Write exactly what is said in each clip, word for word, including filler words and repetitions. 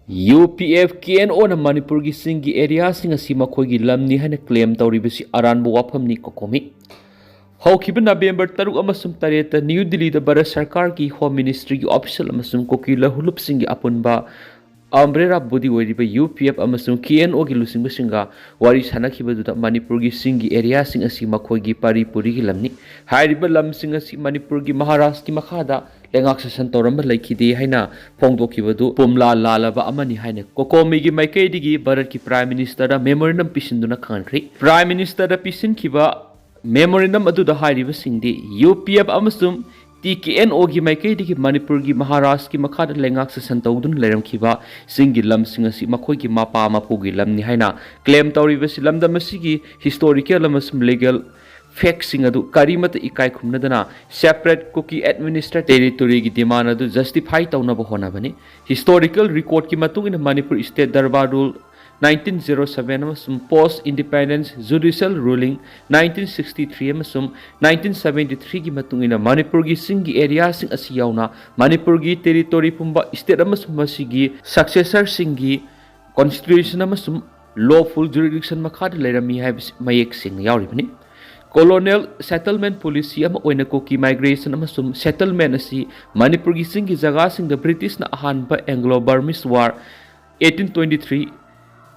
U P F K N ꯑꯣꯅ ꯃꯅꯤꯄꯨꯔꯒꯤ ꯆꯤꯡꯒꯤ ꯑꯦꯔꯤꯌꯥꯁꯤꯡ ꯑꯁꯤ ꯃꯈꯣꯏꯒꯤ ꯂꯝꯅꯤ ꯍꯥꯏꯅ ꯀ꯭ꯂꯦꯝ ꯇꯧꯔꯤꯕꯁꯤ ꯑꯔꯥꯟꯕ ꯋꯥꯐꯝꯅꯤ, ꯀꯣꯀꯣꯃꯤ꯫ ꯍꯧꯈꯤꯕ ꯅꯕꯦꯝꯕꯔ ꯇꯔꯨꯛ ꯑꯃꯁꯨꯡ ꯇꯔꯦꯠꯇ ꯅ꯭ꯌꯨ ꯗꯤꯜꯂꯤꯗ ꯚꯥꯔꯠ ꯁꯔꯀꯥꯔꯒꯤ ꯍꯣꯝ ꯃꯤꯅꯤꯁꯇ꯭ꯔꯤꯒꯤ ꯑꯣꯐꯤꯁꯤꯌꯦꯜ ꯑꯃꯁꯨꯡ ꯀꯨꯀꯤ ꯂꯍꯨꯂꯨꯞꯁꯤꯡꯒꯤ ꯑꯄꯨꯟꯕ ꯑꯝꯕ꯭ꯔꯦꯔꯥ ꯕꯣꯗꯤ ꯑꯣꯏꯔꯤꯕ ꯌꯨ ꯄꯤ ꯑꯦꯐ ꯑꯃꯁꯨꯡ ꯀꯦ ꯑꯦꯟ ꯑꯣꯒꯤ ꯂꯨꯆꯤꯡꯕꯁꯤꯡꯒ ꯋꯥꯔꯤ ꯁꯥꯟꯅꯈꯤꯕꯗꯨꯗ ꯃꯅꯤꯄꯨꯔꯒꯤ ꯆꯤꯡꯒꯤ ꯑꯦꯔꯤꯌꯥꯁꯤꯡ ꯑꯁꯤ ꯃꯈꯣꯏꯒꯤ ꯄꯔꯤ ꯄꯨꯔꯤꯒꯤ ꯂꯝꯅꯤ꯫ ꯍꯥꯏꯔꯤꯕ ꯂꯝꯁꯤꯡ ꯑꯁꯤ ꯃꯅꯤꯄꯨꯔꯒꯤ ꯃꯍꯥꯔꯥꯖꯀꯤ ꯃꯈꯥꯗ ꯂꯩꯉꯥꯛ ꯁꯥꯁꯟ ꯇꯧꯔꯝꯕ ꯂꯩꯈꯤꯗꯦ ꯍꯥꯏꯅ ꯐꯣꯡꯗꯣꯛꯈꯤꯕꯗꯨ ꯄꯨꯝꯂꯥ ꯂꯥꯜꯂꯕ ꯑꯃꯅꯤ ꯍꯥꯏꯅ ꯀꯣꯀꯣꯃꯤꯒꯤ ꯃꯥꯏꯀꯩꯗꯒꯤ ꯚꯥꯔꯠꯀꯤ ꯄ꯭ꯔꯥꯏꯝ ꯃꯤꯅꯤꯁꯇꯔꯗ ꯃꯦꯃꯣꯔꯦꯟꯗꯝ ꯄꯤꯁꯤꯟꯗꯨꯅ ꯈꯪꯍꯟꯈ꯭ꯔꯤ꯫ ꯄ꯭ꯔꯥꯏꯝ ꯃꯤꯅꯤꯁꯇꯔꯗ ꯄꯤꯁꯤꯟꯈꯤꯕ ꯃꯦꯃꯣꯔꯦꯟꯗꯝ ꯑꯗꯨꯗ ꯍꯥꯏꯔꯤꯕꯁꯤꯡꯗꯤ ꯌꯨ ꯄꯤ ꯑꯦꯐ ꯑꯃꯁꯨꯡ ꯇꯤ ꯀꯦ ꯑꯦꯟ ꯑꯣꯒꯤ ꯃꯥꯏꯀꯩꯗꯒꯤ ꯃꯅꯤꯄꯨꯔꯒꯤ ꯃꯍꯥꯔꯥꯖꯀꯤ ꯃꯈꯥꯗ ꯂꯩꯉꯥꯛ ꯁꯥꯁꯟ ꯇꯧꯗꯨꯅ ꯂꯩꯔꯝꯈꯤꯕ ꯆꯤꯡꯒꯤ ꯂꯝꯁꯤꯡ ꯑꯁꯤ ꯃꯈꯣꯏꯒꯤ ꯃꯄꯥ ꯃꯄꯨꯒꯤ ꯂꯝꯅꯤ ꯍꯥꯏꯅ ꯀ꯭ꯂꯦꯝ ꯇꯧꯔꯤꯕꯁꯤ ꯂꯝꯗꯝ ꯑꯁꯤꯒꯤ ꯍꯤꯁꯇꯣꯔꯤꯀꯦꯜ ꯑꯃꯁꯨꯡ ꯂꯤꯒꯦꯜ ꯐꯦꯛꯁꯤꯡ ꯑꯗꯨ ꯀꯔꯤꯃꯠꯇ ꯏꯀꯥꯏ ꯈꯨꯝꯅꯗꯅ ꯁꯦꯄꯔꯦꯠ ꯀꯨꯀꯤ ꯑꯦꯗꯃꯤꯅꯤꯁꯇ꯭ꯔꯦꯇꯤꯚ ꯇꯦꯔꯤꯇꯣꯔꯤꯒꯤ ꯗꯤꯃꯥꯟ ꯑꯗꯨ ꯖꯁꯇꯤꯐꯥꯏ ꯇꯧꯅꯕ ꯍꯣꯠꯅꯕꯅꯤ꯫ ꯍꯤꯁꯇꯣꯔꯤꯀꯦꯜ ꯔꯦꯀꯣꯔꯗꯀꯤ ꯃꯇꯨꯡ ꯏꯟꯅ Manipur state durbar rule nineteen zero seven ꯑꯃꯁꯨꯡ post independence judicial ruling nineteen sixty three ꯑꯃꯁꯨꯡ ꯅꯥꯏꯟꯇꯤꯟ ꯁꯕꯦꯟꯇꯤ ꯊ꯭ꯔꯤꯒꯤ ꯃꯇꯨꯡ ꯏꯟꯅ ꯃꯅꯤꯄꯨꯔꯒꯤ ꯆꯤꯡꯒꯤ ꯑꯦꯔꯤꯌꯥꯁꯤꯡ ꯑꯁꯤ ꯌꯥꯎꯅ ꯃꯅꯤꯄꯨꯔꯒꯤ ꯇꯦꯔꯤꯇꯣꯔꯤ ꯄꯨꯝꯕ ꯁ꯭ꯇꯦꯠ ꯑꯃꯁꯨꯡ ꯃꯁꯤꯒꯤ ꯁꯛꯁꯦꯁꯔꯁꯤꯡꯒꯤ ꯀꯣꯟꯁꯇꯤꯇ꯭ꯌꯨꯁꯟ ꯑꯃꯁꯨꯡ ꯂꯣꯐꯨꯜ ꯖꯨꯔꯤꯗꯤꯛꯁꯟ ꯃꯈꯥꯗ ꯂꯩꯔꯝꯃꯤ ꯍꯥꯏꯕꯁꯤ ꯃꯌꯦꯛ ꯁꯦꯡꯅ ꯌꯥꯎꯔꯤꯕꯅꯤ꯫ ꯀꯣꯂꯣꯅꯤꯌꯦꯜ ꯁꯦꯇꯜꯃꯦꯟ ꯄꯣꯂꯤꯁꯤ ꯑꯃ ꯑꯣꯏꯅ ꯀꯨꯀꯤ ꯃꯥꯏꯒ꯭ꯔꯦꯁꯟ ꯑꯃꯁꯨꯡ ꯁꯦꯇꯜꯃꯦꯟ ꯑꯁꯤ ꯃꯅꯤꯄꯨꯔꯒꯤ ꯆꯤꯡꯒꯤ ꯖꯒꯥꯁꯤꯡꯗ ꯕ꯭ꯔꯤꯇꯤꯁꯅ ꯑꯍꯥꯟꯕ Anglo Burmese war eighteen twenty three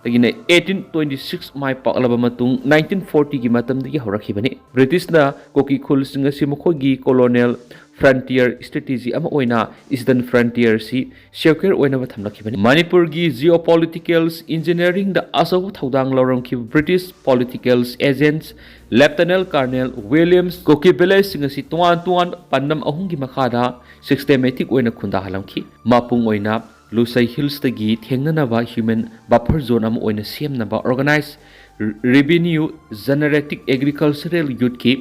ꯗꯒꯤꯅ ꯑꯩꯠꯇꯤꯟ ꯇ꯭ꯋꯦꯟꯇꯤ ꯁꯤꯛꯁ ꯃꯥꯏ ꯄꯥꯛꯂꯕ ꯃꯇꯨꯡ ꯅꯥꯏꯟꯇꯤꯟ ꯐꯣꯔꯇꯤꯒꯤ ꯃꯇꯝꯗꯒꯤ ꯍꯧꯔꯛꯈꯤꯕꯅꯤ꯫ ꯕ꯭ꯔꯤꯇꯤꯁꯅ ꯀꯨꯀꯤ ꯈꯨꯜꯁꯤꯡ ꯑꯁꯤ ꯃꯈꯣꯏꯒꯤ ꯀꯣꯂꯣꯅꯤꯌꯦꯜ ꯐ꯭ꯔꯟꯇꯤꯌꯔ ꯁ꯭ꯇ꯭ꯔꯦꯇꯦꯖꯤ ꯑꯃ ꯑꯣꯏꯅ ꯏꯁꯇꯔꯟ ꯐ꯭ꯔꯟꯇꯤꯌꯔꯁꯤ ꯁꯦꯀ꯭ꯌꯨꯔ ꯑꯣꯏꯅꯕ ꯊꯝꯂꯛꯈꯤꯕꯅꯤ꯫ ꯃꯅꯤꯄꯨꯔꯒꯤ ꯖꯤꯑꯣꯄꯣꯂꯤꯇꯤꯀꯦꯜꯁ ꯏꯟꯖꯤꯅꯤꯌꯔꯤꯡꯗ ꯑꯆꯧꯕ ꯊꯧꯗꯥꯡ ꯂꯧꯔꯝꯈꯤꯕ ꯕ꯭ꯔꯤꯇꯤꯁ ꯄꯣꯂꯤꯇꯤꯀꯦꯜꯁ ꯑꯦꯖꯦꯟꯠ ꯂꯦꯐꯇꯅꯦꯟ ꯀꯔꯅꯦꯜ ꯋꯤꯂꯤꯌꯝꯁ ꯀꯨꯀꯤ ꯚꯤꯂꯦꯖꯁꯤꯡ ꯑꯁꯤ ꯇꯣꯉꯥꯟ ꯇꯣꯉꯥꯟꯕ ꯄꯥꯟꯗꯝ ꯑꯍꯨꯝꯒꯤ ꯃꯈꯥꯗ ꯁꯤꯁꯇꯦꯃꯦꯇꯤꯛ ꯑꯣꯏꯅ ꯈꯨꯟꯗꯥꯍꯜꯂꯝꯈꯤ꯫ ꯃꯄꯨꯡ ꯑꯣꯏꯅ ꯂꯨꯁꯥꯏ ꯍꯤꯜꯁꯇꯒꯤ ꯊꯦꯡꯅꯅꯕ ꯍ꯭ꯌꯨꯃꯦꯟ ꯕꯐꯔ ꯖꯣꯟ ꯑꯃ ꯑꯣꯏꯅ ꯁꯦꯝꯅꯕ ꯑꯣꯔꯒꯅꯥꯏꯖ ꯔꯤꯚꯤꯅ꯭ꯌꯨ ꯖꯦꯅꯦꯔꯦꯇꯤꯡ ꯑꯦꯒ꯭ꯔꯤꯀꯜꯆꯔꯦꯜ ꯌꯨꯠꯀꯤ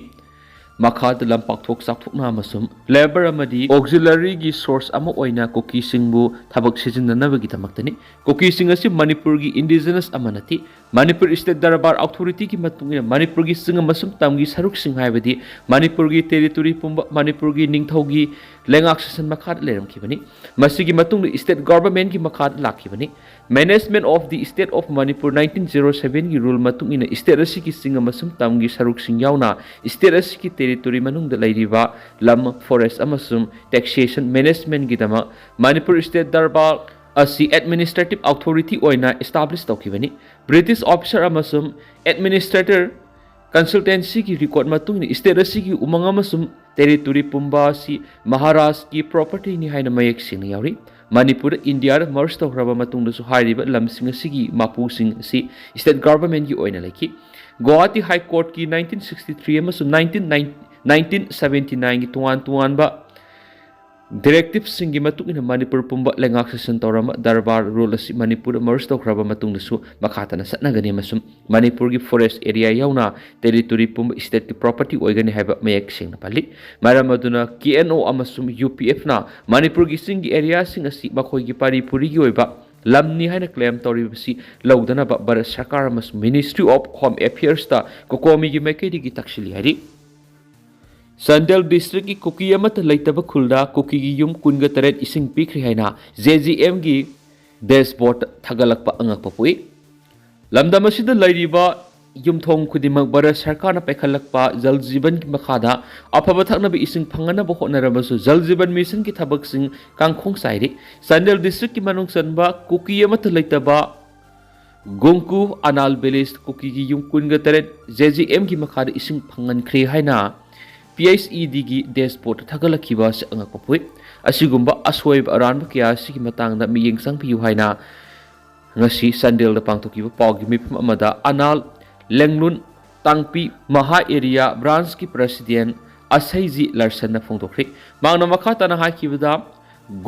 ꯃꯈꯥꯗ ꯂꯝꯄꯥꯛ ꯊꯣꯛ ꯆꯥꯎꯊꯣꯛꯅ ꯑꯃꯁꯨꯡ ꯂꯦꯕꯔ ꯑꯃꯗꯤ ꯑꯣꯛꯖꯤꯂꯔꯤꯒꯤ ꯁꯣꯔꯁ ꯑꯃ ꯑꯣꯏꯅ ꯀꯨꯀꯤꯁꯤꯡꯕꯨ ꯊꯕꯛ ꯁꯤꯖꯤꯟꯅꯅꯕꯒꯤꯗꯃꯛꯇꯅꯤ꯫ ꯀꯨꯀꯤꯁꯤꯡ ꯑꯁꯤ ꯃꯅꯤꯄꯨꯔꯒꯤ ꯏꯟꯗꯤꯖꯤꯅꯁ ꯑꯃ ꯅꯠꯇꯦ, ꯃꯅꯤꯄꯨꯔ ꯁ꯭ꯇꯦꯠ ꯗꯔꯕꯥꯔ ꯑꯣꯊꯣꯔꯤꯇꯤꯒꯤ ꯃꯇꯨꯡ ꯏꯟꯅ ꯃꯅꯤꯄꯨꯔꯒꯤ ꯆꯤꯡ ꯑꯃꯁꯨꯡ ꯇꯝꯒꯤ ꯁꯔꯨꯛꯁꯤꯡ, ꯍꯥꯏꯕꯗꯤ ꯃꯅꯤꯄꯨꯔꯒꯤ ꯇꯦꯔꯤꯇꯣꯔꯤ ꯄꯨꯝꯕ ꯃꯅꯤꯄꯨꯔꯒꯤ ꯅꯤꯡꯊꯧꯒꯤ ꯂꯩꯉꯥꯛ ꯁꯥꯁꯟ ꯃꯈꯥꯗ ꯂꯩꯔꯝꯈꯤꯕꯅꯤ꯫ ꯃꯁꯤꯒꯤ ꯃꯇꯨꯡꯗ ꯁ꯭ꯇꯦꯠ ꯒꯣꯚꯔꯟꯃꯦꯟꯠꯀꯤ ꯃꯈꯥꯗ ꯂꯥꯛꯈꯤꯕꯅꯤ꯫ Management of the State of Manipur nineteen zero sevenꯒꯤ ꯔꯨꯜ ꯃꯇꯨꯡ ꯏꯟꯅ ꯁ꯭ꯇꯦꯠ ꯑꯁꯤꯒꯤ ꯆꯤꯡ ꯑꯃꯁꯨꯡ ꯇꯝꯒꯤ ꯁꯔꯨꯛꯁꯤꯡ ꯌꯥꯎꯅ ꯁ꯭ꯇꯦꯠ ꯑꯁꯤꯒꯤ ꯇꯦꯔꯤꯇꯣꯔꯤ ꯃꯅꯨꯡꯗ ꯂꯩꯔꯤꯕ ꯂꯝ, ꯐꯣꯔꯦꯁ꯭ꯠ ꯑꯃꯁꯨꯡ ꯇꯦꯛꯁꯦꯁꯟ ꯃꯦꯅꯦꯖꯃꯦꯟꯠꯀꯤꯗꯃꯛ ꯃꯅꯤꯄꯨꯔ ꯁ꯭ꯇꯦꯠ ꯗꯔꯕꯥꯔ ꯑꯁꯤ ꯑꯦꯗꯃꯤꯅꯤꯁꯇ꯭ꯔꯦꯇꯤꯚ ꯑꯣꯊꯣꯔꯤꯇꯤ ꯑꯣꯏꯅ ꯏꯁꯇꯥꯕ꯭ꯂꯤꯁ ꯇꯧꯈꯤꯕꯅꯤ꯫ ꯕ꯭ꯔꯤꯇꯤꯁ ꯑꯣꯐꯤꯁꯥꯔ ꯑꯃꯁꯨꯡ ꯑꯦꯗꯃꯤꯅꯤꯁꯇ꯭ꯔꯦꯇꯔ ꯀꯟꯁꯜꯇꯦꯟꯁꯤꯒꯤ ꯔꯦꯀꯣꯔꯗ ꯃꯇꯨꯡ ꯏꯟꯅ ꯁ꯭ꯇꯦꯠ ꯑꯁꯤꯒꯤ ꯎꯃꯪ ꯑꯃꯁꯨꯡ ꯇꯦꯔꯤꯇꯣꯔꯤ ꯄꯨꯝꯕ ꯑꯁꯤ ꯃꯍꯥꯔꯥꯖꯀꯤ ꯄ꯭ꯔꯣꯄꯔꯇꯤꯅꯤ ꯍꯥꯏꯅ ꯃꯌꯦꯛ ꯁꯦꯡꯅ ꯌꯥꯎꯔꯤ꯫ ꯃꯅꯤꯄꯨꯔꯗ ꯏꯟꯗꯤꯌꯥꯗ ꯃꯔꯖ ꯇꯧꯈ꯭ꯔꯕ ꯃꯇꯨꯡꯗꯁꯨ ꯍꯥꯏꯔꯤꯕ ꯂꯝꯁꯤꯡ ꯑꯁꯤꯒꯤ ꯃꯄꯨꯁꯤꯡ ꯑꯁꯤ ꯁ꯭ꯇꯦꯠ ꯒꯣꯚꯔꯟꯃꯦꯟꯠꯀꯤ ꯑꯣꯏꯅ ꯂꯩꯈꯤ꯫ ꯒꯨꯋꯥꯍꯥꯇꯤ ꯍꯥꯏ ꯀꯣꯔꯠꯀꯤ ꯅꯥꯏꯟꯇꯤꯟ ꯁꯤꯛꯁꯇꯤ ꯊ꯭ꯔꯤ ꯑꯃꯁꯨꯡ ꯅꯥꯏꯟꯇꯤꯟ ꯅꯥꯏꯟꯇꯤꯟ ꯁꯕꯦꯟꯇꯤ ꯅꯥꯏꯟꯒꯤ ꯇꯣꯉꯥꯟ ꯇꯣꯉꯥꯟꯕ ꯗꯤꯔꯦꯛꯇꯤꯚꯁꯤꯡꯒꯤ ꯃꯇꯨꯡ ꯏꯟꯅ ꯃꯅꯤꯄꯨꯔ ꯄꯨꯝꯕ ꯂꯩꯉꯥꯛ ꯁꯥꯁꯟ ꯇꯧꯔꯝꯕ ꯗꯔꯕꯥꯔ ꯔꯨꯜ ꯑꯁꯤ ꯃꯅꯤꯄꯨꯔꯗ ꯃꯔꯖ ꯇꯧꯈ꯭ꯔꯕ ꯃꯇꯨꯡꯗꯁꯨ ꯃꯈꯥ ꯇꯥꯅ ꯆꯠꯅꯒꯅꯤ ꯑꯃꯁꯨꯡ ꯃꯅꯤꯄꯨꯔꯒꯤ ꯐꯣꯔꯦꯁ꯭ꯠ ꯑꯦꯔꯤꯌꯥ ꯌꯥꯎꯅ ꯇꯦꯔꯤꯇꯣꯔꯤ ꯄꯨꯝꯕ ꯁ꯭ꯇꯦꯠꯀꯤ ꯄ꯭ꯔꯣꯄꯔꯇꯤ ꯑꯣꯏꯒꯅꯤ ꯍꯥꯏꯕ ꯃꯌꯦꯛ ꯁꯦꯡꯅ ꯄꯜꯂꯤ꯫ ꯃꯔꯝ ꯑꯗꯨꯅ ꯀꯦ ꯑꯦꯟ ꯑꯣ ꯑꯃꯁꯨꯡ ꯌꯨ ꯄꯤ ꯑꯦꯐꯅ ꯃꯅꯤꯄꯨꯔꯒꯤ ꯆꯤꯡꯒꯤ ꯑꯦꯔꯤꯌꯥꯁꯤꯡ ꯑꯁꯤ ꯃꯈꯣꯏꯒꯤ ꯄꯥꯔꯤ ꯄꯨꯔꯤꯒꯤ ꯑꯣꯏꯕ ꯂꯝꯅꯤ ꯍꯥꯏꯅ ꯀ꯭ꯂꯦꯝ ꯇꯧꯔꯤꯕꯁꯤ ꯂꯧꯗꯅꯕ ꯚꯥꯔꯠ ꯁꯔꯀꯥꯔ ꯑꯃꯁꯨꯡ ꯃꯤꯅꯤꯁꯇ꯭ꯔꯤ ꯑꯣꯐ ꯍꯣꯝ ꯑꯦꯐꯤꯌꯔꯁꯇ ꯀꯣꯀꯣꯃꯤꯒꯤ ꯃꯥꯏꯀꯩꯗꯒꯤ ꯇꯛꯁꯤꯜꯂꯤ ꯍꯥꯏꯔꯤ꯫ ꯆꯥꯟꯗꯦꯜ ꯗꯤꯁꯇ꯭ꯔꯤꯛꯀꯤ ꯀꯨꯀꯤ ꯑꯃꯠꯇ ꯂꯩꯇꯕ ꯈꯨꯜꯗ ꯀꯨꯀꯤꯒꯤ ꯌꯨꯝ ꯀꯨꯟꯒ ꯇꯔꯦꯠ ꯏꯁꯤꯡ ꯄꯤꯈ꯭ꯔꯦ ꯍꯥꯏꯅ ꯖꯦ ꯖꯤ ꯑꯦꯝꯒꯤ ꯗꯦꯁꯕꯣꯔꯗ ꯊꯥꯒꯠꯂꯛꯄ ꯑꯉꯛꯄ ꯄꯣꯛꯏ꯫ ꯂꯝꯗꯝ ꯑꯁꯤꯗ ꯂꯩꯔꯤꯕ ꯌꯨꯝꯊꯣꯡ ꯈꯨꯗꯤꯡꯃꯛ ꯚꯥꯔꯠ ꯁꯔꯀꯥꯔꯅ ꯄꯥꯏꯈꯠꯂꯛꯄ ꯖꯜ ꯖꯤꯕꯟꯒꯤ ꯃꯈꯥꯗ ꯑꯐꯕ ꯊꯛꯅꯕ ꯏꯁꯤꯡ ꯐꯪꯅꯅꯕ ꯍꯣꯠꯅꯔꯕꯁꯨ ꯖꯜ ꯖꯤꯕꯟ ꯃꯤꯁꯟꯒꯤ ꯊꯕꯛꯁꯤꯡ ꯀꯥꯡꯈꯣꯡ ꯆꯥꯏꯔꯤ꯫ ꯆꯥꯟꯗꯦꯜ ꯗꯤꯁꯇ꯭ꯔꯤꯛꯀꯤ ꯃꯅꯨꯡ ꯆꯟꯕ ꯀꯨꯀꯤ ꯑꯃꯠꯇ ꯂꯩꯇꯕ ꯒꯣꯡꯀꯨ ꯑꯅꯥꯜ ꯚꯤꯂꯦꯖ ꯀꯨꯀꯤꯒꯤ ꯌꯨꯝ ꯀꯨꯟꯒ ꯇꯔꯦꯠ ꯖꯦ ꯖꯤ ꯑꯦꯝꯒꯤ ꯃꯈꯥꯗ ꯏꯁꯤꯡ ꯐꯪꯍꯟꯈ꯭ꯔꯦ ꯍꯥꯏꯅ ꯄꯤ ꯑꯩꯆ ꯏ ꯗꯤꯒꯤ ꯗꯦꯁꯕꯣꯔꯗꯇ ꯊꯥꯒꯠꯂꯛꯈꯤꯕ ꯑꯁꯤ ꯑꯉꯛꯄ ꯄꯣꯛꯏ꯫ ꯑꯁꯤꯒꯨꯝꯕ ꯑꯁꯣꯏꯕ ꯑꯔꯥꯟꯕ ꯀꯌꯥ ꯑꯁꯤꯒꯤ ꯃꯇꯥꯡꯗ ꯃꯤꯠꯌꯦꯡ ꯆꯪꯕꯤꯌꯨ ꯍꯥꯏꯅ ꯉꯁꯤ ꯆꯥꯟꯗꯦꯜꯗ ꯄꯥꯡꯊꯣꯛꯈꯤꯕ ꯄꯥꯎꯒꯤ ꯃꯤꯐꯝ ꯑꯃꯗ ꯑꯅꯥꯜ ꯂꯦꯡꯂꯨꯟ ꯇꯥꯡꯄꯤ ꯃꯍꯥ ꯑꯦꯔꯤꯌꯥ ꯕ꯭ꯔꯥꯟꯁꯀꯤ ꯄ꯭ꯔꯦꯁꯤꯗꯦꯟꯠ ꯑꯁꯩꯖꯤ ꯂꯔꯁꯟꯅ ꯐꯣꯡꯗꯣꯛꯈ꯭ꯔꯤ꯫ ꯃꯍꯥꯛꯅ ꯃꯈꯥ ꯇꯥꯅ ꯍꯥꯏꯈꯤꯕꯗ,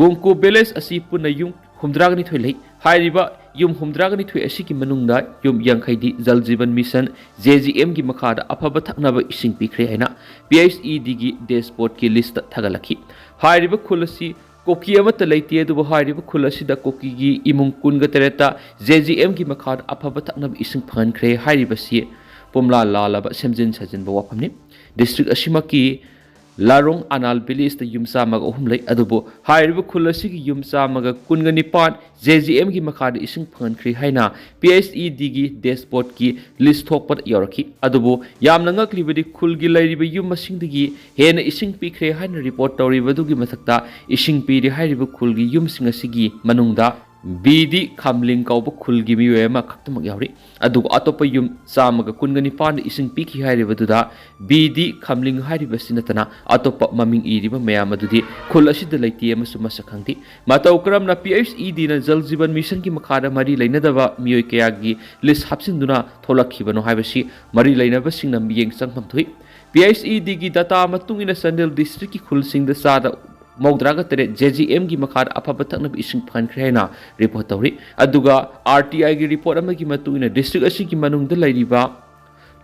ꯒꯣꯡꯀꯨ ꯚꯤꯂꯦꯖ ꯑꯁꯤ ꯄꯨꯟꯅ ꯌꯨꯝ ꯍꯨꯝꯗ꯭ꯔꯥꯒ ꯅꯤꯊꯣꯏ ꯂꯩ꯫ ꯍꯥꯏꯔꯤꯕ ꯌꯨꯝ ꯍꯨꯝꯗ꯭ꯔꯥꯒ ꯅꯤꯊꯣꯏ ꯑꯁꯤꯒꯤ ꯃꯅꯨꯡꯗ ꯌꯨꯝ ꯌꯥꯡꯈꯩꯗꯤ ꯖꯜ ꯖꯤꯕꯟ ꯃꯤꯁꯟ, ꯖꯦ ꯖꯤ ꯑꯦꯝꯒꯤ ꯃꯈꯥꯗ ꯑꯐꯕ ꯊꯛꯅꯕ ꯏꯁꯤꯡ ꯄꯤꯈ꯭ꯔꯦ ꯍꯥꯏꯅ ꯄꯤ ꯑꯩꯆ ꯏ ꯗꯤꯒꯤ ꯗꯦꯁꯕꯣꯔꯗꯀꯤ ꯂꯤꯁꯇ ꯊꯥꯒꯠꯂꯛꯈꯤ꯫ ꯍꯥꯏꯔꯤꯕ ꯈꯨꯜ ꯑꯁꯤ ꯀꯨꯀꯤ ꯑꯃꯠꯇ ꯂꯩꯇꯦ, ꯑꯗꯨꯕꯨ ꯍꯥꯏꯔꯤꯕ ꯈꯨꯜ ꯑꯁꯤꯗ ꯀꯨꯀꯤꯒꯤ ꯏꯃꯨꯡ ꯀꯨꯟꯒ ꯇꯔꯦꯠꯇ ꯖꯦ ꯖꯤ ꯑꯦꯝꯒꯤ ꯃꯈꯥꯗ ꯑꯐꯕ ꯊꯛꯅꯕ ꯏꯁꯤꯡ ꯐꯪꯍꯟꯈ꯭ꯔꯦ ꯍꯥꯏꯔꯤꯕꯁꯤ ꯄꯨꯝꯂꯥ ꯂꯥꯜꯂꯕ ꯁꯦꯝꯖꯤꯟ ꯁꯥꯖꯤꯟꯕ ꯋꯥꯐꯝꯅꯤ꯫ ꯗꯤꯁꯇ꯭ꯔꯤꯛ ꯑꯁꯤꯃꯛꯀꯤ ꯂꯥꯔꯣꯡ ꯑꯅꯥꯜ ꯚꯤꯂꯦꯖꯇ ꯌꯨꯝ ꯆꯥꯝꯃꯒ ꯑꯍꯨꯝ ꯂꯩ, ꯑꯗꯨꯕꯨ ꯍꯥꯏꯔꯤꯕ ꯈꯨꯜ ꯑꯁꯤꯒꯤ ꯌꯨꯝ ꯆꯥꯝꯃꯒ ꯀꯨꯟꯒ ꯅꯤꯄꯥꯟ ꯖꯦ ꯖꯤ ꯑꯦꯝꯒꯤ ꯃꯈꯥꯗ ꯏꯁꯤꯡ ꯐꯪꯍꯟꯈ꯭ꯔꯦ ꯍꯥꯏꯅ ꯄꯤ ꯑꯩꯆ ꯏ ꯗꯤꯒꯤ ꯗꯦꯁꯕꯣꯔꯗꯀꯤ ꯂꯤꯁ ꯊꯣꯛꯄꯗ ꯌꯥꯎꯔꯛꯈꯤ꯫ ꯑꯗꯨꯕꯨ ꯌꯥꯝꯅ ꯉꯛꯂꯤꯕꯗꯤ ꯈꯨꯜꯒꯤ ꯂꯩꯔꯤꯕ ꯌꯨꯝ ꯃꯁꯤꯡꯗꯒꯤ ꯍꯦꯟꯅ ꯏꯁꯤꯡ ꯄꯤꯈ꯭ꯔꯦ ꯍꯥꯏꯅ ꯔꯤꯄꯣꯔꯠ ꯇꯧꯔꯤꯕꯗꯨꯒꯤ ꯃꯊꯛꯇ ꯏꯁꯤꯡ ꯄꯤꯔꯤ ꯍꯥꯏꯔꯤꯕ ꯈꯨꯜꯒꯤ ꯌꯨꯝꯁꯤꯡ ꯑꯁꯤꯒꯤ ꯃꯅꯨꯡꯗ ꯕꯤ ꯗꯤ ꯈꯝꯂꯤꯡ ꯀꯧꯕ ꯈꯨꯜꯒꯤ ꯃꯤꯑꯣꯏ ꯑꯃꯈꯛꯇꯃꯛ ꯌꯥꯎꯔꯤ꯫ ꯑꯗꯨꯒ ꯑꯇꯣꯞꯄ ꯌꯨꯝ ꯆꯥꯝꯃꯒ ꯀꯨꯟꯒ ꯅꯤꯄꯥꯟꯗ ꯏꯁꯤꯡ ꯄꯤꯈꯤ ꯍꯥꯏꯔꯤꯕꯗꯨꯗ ꯕꯤ ꯗꯤ ꯈꯝꯂꯤꯡ ꯍꯥꯏꯔꯤꯕꯁꯤ ꯅꯠꯇꯅ ꯑꯇꯣꯞꯄ ꯃꯃꯤꯡ ꯏꯔꯤꯕ ꯃꯌꯥꯝ ꯑꯗꯨꯗꯤ ꯈꯨꯜ ꯑꯁꯤꯗ ꯂꯩꯇꯦ ꯑꯃꯁꯨꯡ ꯃꯁꯛ ꯈꯪꯗꯦ꯫ ꯃꯇꯧ ꯀꯔꯝꯅ ꯄꯤ ꯑꯩꯆ ꯏ ꯗꯤꯅ ꯖꯜ ꯖꯤꯕꯟ ꯃꯤꯁꯟꯒꯤ ꯃꯈꯥꯗ ꯃꯔꯤ ꯂꯩꯅꯗꯕ ꯃꯤꯑꯣꯏ ꯀꯌꯥꯒꯤ ꯂꯤꯁ ꯍꯥꯞꯆꯤꯟꯗꯨꯅ ꯊꯣꯛꯂꯛꯈꯤꯕꯅꯣ ꯍꯥꯏꯕꯁꯤ ꯃꯔꯤ ꯂꯩꯅꯕꯁꯤꯡꯅ ꯃꯤꯠꯌꯦꯡ ꯆꯪꯐꯝ ꯊꯣꯛꯏ꯫ ꯄꯤ ꯑꯩꯆ ꯏ ꯗꯤꯒꯤ ꯗꯇꯥ ꯃꯇꯨꯡ ꯏꯟꯅ ꯆꯥꯟꯗꯦꯜ ꯗꯤꯁꯇ꯭ꯔꯤꯛꯀꯤ ꯈꯨꯜꯁꯤꯡꯗ ꯆꯥꯗ ꯃꯧꯗ꯭ꯔꯥꯒ ꯇꯔꯦꯠ ꯖꯦ ꯖꯤ ꯑꯦꯝꯒꯤ ꯃꯈꯥꯗ ꯑꯐꯕ ꯊꯛꯅꯕ ꯏꯁꯤꯡ ꯐꯪꯍꯟꯈ꯭ꯔꯦ ꯍꯥꯏꯅ ꯔꯤꯄꯣꯔꯠ ꯇꯧꯔꯤ꯫ ꯑꯗꯨꯒ ꯑꯥꯔ ꯇꯤ ꯑꯥꯏꯒꯤ ꯔꯤꯄꯣꯔꯠ ꯑꯃꯒꯤ ꯃꯇꯨꯡ ꯏꯟꯅ ꯗꯤꯁꯇ꯭ꯔꯤꯛ ꯑꯁꯤꯒꯤ ꯃꯅꯨꯡꯗ ꯂꯩꯔꯤꯕ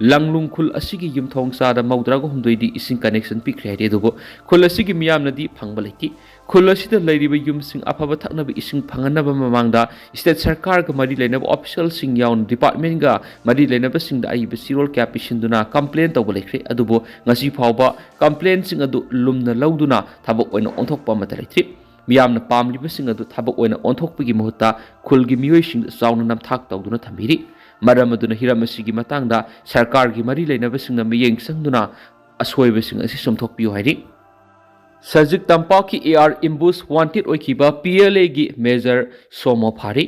ꯂꯪꯂꯨꯡ ꯈꯨꯜ ꯑꯁꯤꯒꯤ ꯌꯨꯝꯊꯣꯡ ꯆꯥꯗ ꯃꯧꯗ꯭ꯔꯥꯒ ꯍꯨꯝꯗꯣꯏꯗꯤ ꯏꯁꯤꯡ ꯀꯅꯦꯛꯁꯟ ꯄꯤꯈ꯭ꯔꯦ ꯍꯥꯏꯔꯤ, ꯑꯗꯨꯕꯨ ꯈꯨꯜ ꯑꯁꯤꯒꯤ ꯃꯤꯌꯥꯝꯅꯗꯤ ꯐꯪꯕ ꯂꯩꯇꯦ꯫ ꯈꯨꯜ ꯑꯁꯤꯗ ꯂꯩꯔꯤꯕ ꯌꯨꯝꯁꯤꯡ ꯑꯐꯕ ꯊꯛꯅꯕ ꯏꯁꯤꯡ ꯐꯪꯍꯟꯅꯕ ꯃꯃꯥꯡꯗ ꯁ꯭ꯇꯦꯠ ꯁꯔꯀꯥꯔꯒ ꯃꯔꯤ ꯂꯩꯅꯕ ꯑꯣꯐꯤꯁꯤꯌꯦꯜꯁꯤꯡ ꯌꯥꯎꯅ ꯗꯤꯄꯥꯔꯠꯃꯦꯟꯒ ꯃꯔꯤ ꯂꯩꯅꯕꯁꯤꯡꯗ ꯑꯏꯕ ꯆꯦꯔꯣꯜ ꯀꯌꯥ ꯄꯤꯁꯤꯟꯗꯨꯅ ꯀꯝꯄ꯭ꯂꯦꯟ ꯇꯧꯕ ꯂꯩꯈ꯭ꯔꯦ, ꯑꯗꯨꯕꯨ ꯉꯁꯤ ꯐꯥꯎꯕ ꯀꯝꯄ꯭ꯂꯦꯟꯁꯤꯡ ꯑꯗꯨ ꯂꯨꯝꯅ ꯂꯧꯗꯨꯅ ꯊꯕꯛ ꯑꯣꯏꯅ ꯑꯣꯟꯊꯣꯛꯄ ꯑꯃꯠꯇ ꯂꯩꯇ꯭ꯔꯤ꯫ ꯃꯤꯌꯥꯝꯅ ꯄꯥꯝꯂꯤꯕꯁꯤꯡ ꯑꯗꯨ ꯊꯕꯛ ꯑꯣꯏꯅ ꯑꯣꯟꯊꯣꯛꯄꯒꯤ ꯃꯍꯨꯠꯇ ꯈꯨꯜꯒꯤ ꯃꯤꯑꯣꯏꯁꯤꯡꯗ ꯆꯥꯎꯅ ꯅꯝꯊꯥꯛ ꯇꯧꯗꯨꯅ ꯊꯝꯕꯤꯔꯤ꯫ ꯃꯔꯝ ꯑꯗꯨꯅ ꯍꯤꯔꯝ ꯑꯁꯤꯒꯤ ꯃꯇꯥꯡꯗ ꯁꯔꯀꯥꯔꯒꯤ ꯃꯔꯤ ꯂꯩꯅꯕꯁꯤꯡꯅ ꯃꯤꯠꯌꯦꯡ ꯆꯪꯗꯨꯅ ꯑꯁꯣꯏꯕꯁꯤꯡ ꯑꯁꯤ ꯆꯨꯝꯊꯣꯛꯄꯤꯌꯨ ꯍꯥꯏꯔꯤ꯫ ꯁꯖꯤꯛ ꯇꯝꯄꯥꯛꯀꯤ ꯑꯦ ꯑꯥꯔ ꯑꯦꯝꯕꯨꯁ ꯋꯥꯟꯇꯦꯗ ꯑꯣꯏꯈꯤꯕ ꯄꯤ ꯑꯦꯜ ꯑꯦꯒꯤ ꯃꯦꯖꯔ ꯁꯣꯃꯣ ꯐꯥꯔꯤ꯫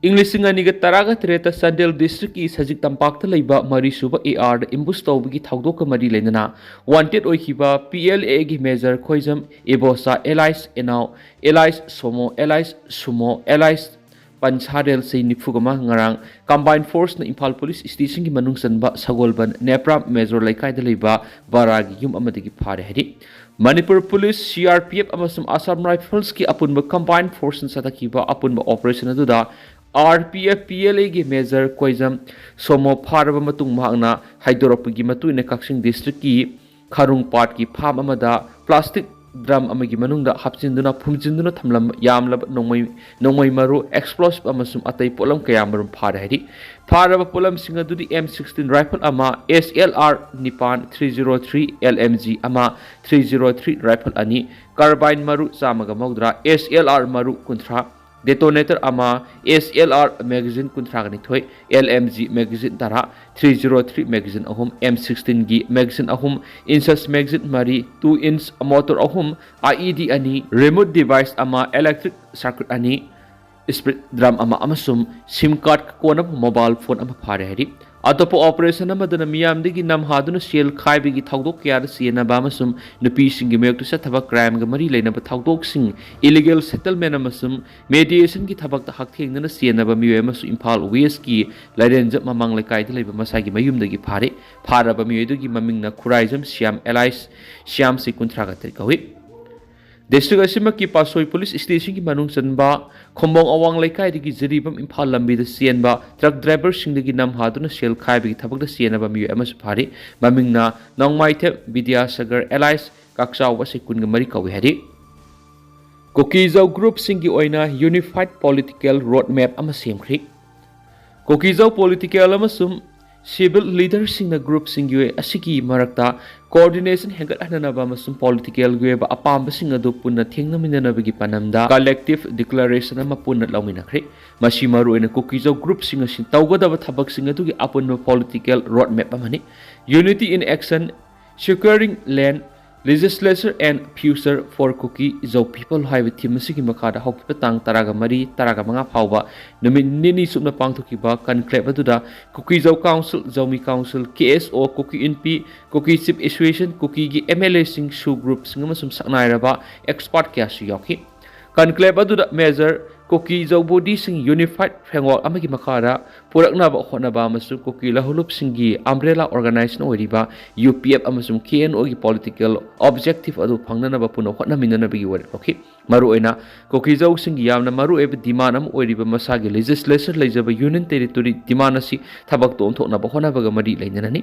ꯏꯪ ꯂꯤꯁꯤꯡ ꯑꯅꯤꯒ ꯇꯔꯥꯒ ꯇꯔꯦꯠꯇ ꯆꯥꯟꯗꯦꯜ ꯗꯤꯁꯇ꯭ꯔꯤꯛꯀꯤ ꯁꯖꯤꯛ ꯇꯝꯄꯥꯛꯇ ꯂꯩꯕ ꯃꯔꯤꯁꯨꯕ ꯑꯦ ꯑꯥꯔꯗ ꯑꯦꯝꯕꯨꯁ ꯇꯧꯕꯒꯤ ꯊꯧꯗꯣꯛꯀ ꯃꯔꯤ ꯂꯩꯅꯅ ꯋꯥꯟꯇꯦꯗ ꯑꯣꯏꯈꯤꯕ ꯄꯤ ꯑꯦꯜ ꯑꯦꯒꯤ major Khoijam Ibosa alias Enao alias Somo alias Sumo alias Punsharel ꯆꯍꯤ ꯅꯤꯐꯨꯒ ꯃꯉꯥ ꯉꯔꯥꯡ ꯀꯝꯕꯥꯏꯟ ꯐꯣꯔꯁꯅ ꯏꯝꯐꯥꯜ ꯄꯨꯂꯤꯁ ꯁ꯭ꯇꯦꯁꯟꯒꯤ ꯃꯅꯨꯡ ꯆꯟꯕ ꯁꯒꯣꯜꯕꯟ ꯅꯦꯄ꯭ꯔꯥꯝ ꯃꯦꯖꯣꯔ ꯂꯩꯀꯥꯏꯗ ꯂꯩꯕ ꯕꯔꯥꯒꯤ ꯌꯨꯝ ꯑꯃꯗꯒꯤ ꯐꯥꯔꯦ ꯍꯥꯏꯔꯤ꯫ Manipur police, C R P F ꯑꯃꯁꯨꯡ ꯑꯁꯥꯝ ꯔꯥꯏꯐꯜꯁꯀꯤ ꯑꯄꯨꯟꯕ ꯀꯝꯕꯥꯏꯟ ꯐꯣꯔꯁꯅ ꯆꯠꯊꯈꯤꯕ ꯑꯄꯨꯟꯕ ꯑꯣꯄꯔꯦꯁꯟ ꯑꯗꯨꯗ ꯑꯥꯔ ꯄꯤ ꯑꯦꯐ, ꯄꯤ ꯑꯦꯜ ꯑꯦꯒꯤ ꯃꯦꯖꯔ ꯀꯣꯏꯖꯝ ꯁꯣꯃꯣ ꯐꯥꯔꯕ ꯃꯇꯨꯡ ꯃꯍꯥꯛꯅ ꯍꯥꯏꯗꯣꯔꯛꯄꯒꯤ ꯃꯇꯨꯡ ꯏꯟꯅ ꯀꯛꯆꯤꯡ ꯗꯤꯁꯇ꯭ꯔꯤꯛꯀꯤ ꯈꯥꯔꯨꯡ ꯄꯥꯠꯀꯤ ꯐꯥꯔꯝ ꯑꯃꯗ ꯄ꯭ꯂꯥꯁꯇꯤꯛ ꯗ꯭ꯔꯝ ꯑꯃꯒꯤ ꯃꯅꯨꯡꯗ ꯍꯥꯞꯆꯤꯟꯗꯨꯅ ꯐꯨꯝꯖꯤꯟꯗꯨꯅ ꯊꯝꯂꯝꯕ ꯌꯥꯝꯂꯕ ꯅꯣꯡꯃꯩ ꯅꯣꯡꯃꯩ ꯃꯔꯨ, explosive ꯑꯃꯁꯨꯡ ꯑꯇꯩ ꯄꯣꯠꯂꯝ ꯀꯌꯥ ꯃꯔꯨꯝ ꯐꯥꯔꯦ ꯍꯥꯏꯔꯤ꯫ ꯐꯥꯔꯕ ꯄꯣꯠꯂꯝꯁꯤꯡ ꯑꯗꯨꯗꯤ M sixteen rifle ꯑꯃ, S L R ꯅꯤꯄꯥꯟ three zero three, L M G ꯑꯃ, three zero three rifle ꯑꯅꯤ, carbine ꯃꯔꯨ ꯆꯥꯝꯃꯒ ꯃꯧꯗ꯭ꯔꯥ, S L R ꯃꯔꯨ ꯀꯨꯟꯊ꯭ꯔꯥ, detonator ꯑꯃ, S L R magazine ꯀꯨꯟꯊ꯭ꯔꯥꯒ ꯅꯤꯊꯣꯏ, L M G magazine ꯇꯔꯥ, three zero three magazine ꯑꯍꯨꯝ, M sixteen ꯒꯤ magazine ꯑꯍꯨꯝ, INSUS magazine ꯃꯔꯤ, two inch mortar ꯑꯍꯨꯝ, I E D ꯑꯅꯤ, remote device ꯑꯃ, electric circuit ꯑꯅꯤ, spirit drum ꯑꯃ ꯑꯃꯁꯨꯡ SIM card ꯀꯣꯟꯅꯕ mobile phone ꯑꯃ ꯐꯥꯔꯦ ꯍꯥꯏꯔꯤ꯫ ꯑꯇꯣꯞꯄ operation ꯑꯃꯗꯅ ꯃꯤꯌꯥꯝꯗꯒꯤ ꯅꯝꯍꯥꯗꯨꯅ ꯁꯦꯜ ꯈꯥꯏꯕꯒꯤ ꯊꯧꯗꯣꯛ ꯀꯌꯥꯗ ꯆꯦꯟꯅꯕ ꯑꯃꯁꯨꯡ ꯅꯨꯄꯤꯁꯤꯡꯒꯤ ꯃꯥꯌꯣꯛꯇ ꯆꯠꯊꯕ crime ꯒ ꯃꯔꯤ ꯂꯩꯅꯕ ꯊꯧꯗꯣꯛꯁꯤꯡ, illegal settlement ꯑꯃꯁꯨꯡ mediation ꯒꯤ ꯊꯕꯛꯇ ꯍꯛꯊꯦꯡꯅꯅ ꯆꯦꯟꯅꯕ ꯃꯤꯑꯣꯏ ꯑꯃꯁꯨ ꯏꯝꯐꯥꯜ West ꯀꯤ ꯂꯥꯏꯔꯦꯟꯖꯝ ꯃꯃꯥꯡ ꯂꯩꯀꯥꯏꯗ ꯂꯩꯕ ꯃꯁꯥꯒꯤ ꯃꯌꯨꯝꯗꯒꯤ ꯐꯥꯔꯦ꯫ ꯐꯥꯔꯕ ꯃꯤꯑꯣꯏ ꯑꯗꯨꯒꯤ ꯃꯃꯤꯡꯅ ꯈꯨꯔꯥꯏꯖꯝ ꯁ꯭ꯌꯥꯝ alias ꯁ꯭ꯌꯥꯝ, ꯆꯍꯤ ꯀꯨꯟꯊ꯭ꯔꯥꯒ ꯇꯔꯦꯠ ꯀꯧꯏ꯫ District ꯑꯁꯤꯃꯛꯀꯤ ꯄꯥꯠꯁꯣꯏ police station ꯒꯤ ꯃꯅꯨꯡ ꯆꯟꯕ ꯈꯣꯝꯕꯣꯡ ꯑꯋꯥꯡ ꯂꯩꯀꯥꯏꯗꯒꯤ ꯖꯤꯔꯤꯕꯥꯝ ꯏꯝꯐꯥꯜ ꯂꯝꯕꯤꯗ ꯆꯦꯟꯕ truck driver ꯁꯤꯡꯗꯒꯤ ꯅꯝꯍꯥꯗꯨꯅ ꯁꯦꯜ ꯈꯥꯏꯕꯒꯤ ꯊꯕꯛꯇ ꯆꯦꯟꯅꯕ ꯃꯤꯑꯣꯏ ꯑꯃꯁꯨ ꯐꯥꯔꯤ꯫ ꯃꯃꯤꯡꯅ ꯅꯣꯡꯃꯥꯏꯊꯦꯝ ꯕꯤꯗ꯭ꯌꯥꯁꯥꯒꯔ alias ꯀꯥꯛꯆꯥꯎꯕ, ꯆꯍꯤ ꯀꯨꯟꯒ ꯃꯔꯤ ꯀꯧꯏ ꯍꯥꯏꯔꯤ꯫ ꯀꯨꯀꯤꯖꯧ group ꯁꯤꯡꯒꯤ ꯑꯣꯏꯅ unified political road map ꯑꯃ ꯁꯦꯝꯈ꯭ꯔꯤ꯫ ꯀꯨꯀꯤꯖꯧ political ꯑꯃꯁꯨꯡ civil leader ꯁꯤꯡꯅ group ꯁꯤꯡꯒꯤ ꯑꯁꯤꯒꯤ ꯃꯔꯛꯇ coordination ꯍꯦꯟꯒꯠꯍꯟꯅꯅꯕ ꯑꯃꯁꯨꯡ political ꯒꯤ ꯑꯣꯏꯕ ꯑꯄꯥꯝꯕꯁꯤꯡ ꯑꯗꯨ ꯄꯨꯟꯅ ꯊꯦꯡꯅꯃꯤꯟꯅꯅꯕꯒꯤ ꯄꯥꯟꯗꯝꯗ collective declaration ꯑꯃ ꯄꯨꯟꯅ ꯂꯧꯃꯤꯟꯅꯈ꯭ꯔꯦ꯫ ꯃꯁꯤ ꯃꯔꯨꯑꯣꯏꯅ ꯀꯨꯀꯤꯖꯧ group ꯁꯤꯡ ꯑꯁꯤꯅ ꯇꯧꯒꯗꯕ ꯊꯕꯛꯁꯤꯡ ꯑꯗꯨꯒꯤ ꯑꯄꯨꯟꯕ political road map ꯑꯃꯅꯤ꯫ Unity in Action, Securing Land, Legislature and Future for Kuki Zo People ꯍꯥꯏꯕ theme ꯑꯁꯤꯒꯤ ꯃꯈꯥꯗ ꯍꯧꯈꯤꯕ ꯇꯥꯡ ꯇꯔꯥꯒ ꯃꯔꯤ, ꯇꯔꯥꯒ ꯃꯉꯥ ꯐꯥꯎꯕ ꯅꯨꯃꯤꯠ ꯅꯤꯅꯤ ꯆꯨꯞꯅ ꯄꯥꯡꯊꯣꯛꯈꯤꯕ conclave ꯑꯗꯨꯗ ꯀꯨꯀꯤꯖꯧ council, ꯖꯧꯃꯤ council, K S O, Kuki ꯏꯟꯄꯤ, Kuki chief association, ꯀꯨꯀꯤꯒꯤ M L A ꯁꯤꯡ, SoO group ꯁꯤꯡ ꯑꯃꯁꯨꯡ ꯁꯛꯅꯥꯏꯔꯕ expert ꯀꯌꯥꯁꯨ ꯌꯥꯎꯈꯤ꯫ Conclave ꯑꯗꯨꯗ major ꯀꯨꯀꯤꯖꯧ body ꯁꯤꯡ unified framework ꯑꯃꯒꯤ ꯃꯈꯥꯗ ꯄꯨꯔꯛꯅꯕ ꯍꯣꯠꯅꯕ ꯑꯃꯁꯨꯡ ꯀꯨꯀꯤ ꯂꯧꯍꯧꯂꯨꯞꯁꯤꯡꯒꯤ umbrella organization ꯑꯣꯏꯔꯤꯕ U P F ꯑꯃꯁꯨꯡ K N O ꯒꯤ political objective ꯑꯗꯨ ꯐꯪꯅꯅꯕ ꯄꯨꯟꯅ ꯍꯣꯠꯅꯃꯤꯟꯅꯅꯕꯒꯤ ꯋꯥꯔꯦꯞ ꯂꯧꯈꯤ꯫ ꯃꯔꯨꯑꯣꯏꯅ ꯀꯨꯀꯤꯖꯧꯁꯤꯡꯒꯤ ꯌꯥꯝꯅ ꯃꯔꯨꯑꯣꯏꯕ demand ꯑꯃ ꯑꯣꯏꯔꯤꯕ ꯃꯁꯥꯒꯤ legislature ꯂꯩꯖꯕ Union Territory demand ꯑꯁꯤ ꯊꯕꯛꯇ ꯑꯣꯟꯊꯣꯛꯅꯕ ꯍꯣꯠꯅꯕꯒ ꯃꯔꯤ ꯂꯩꯅꯅꯅꯤ꯫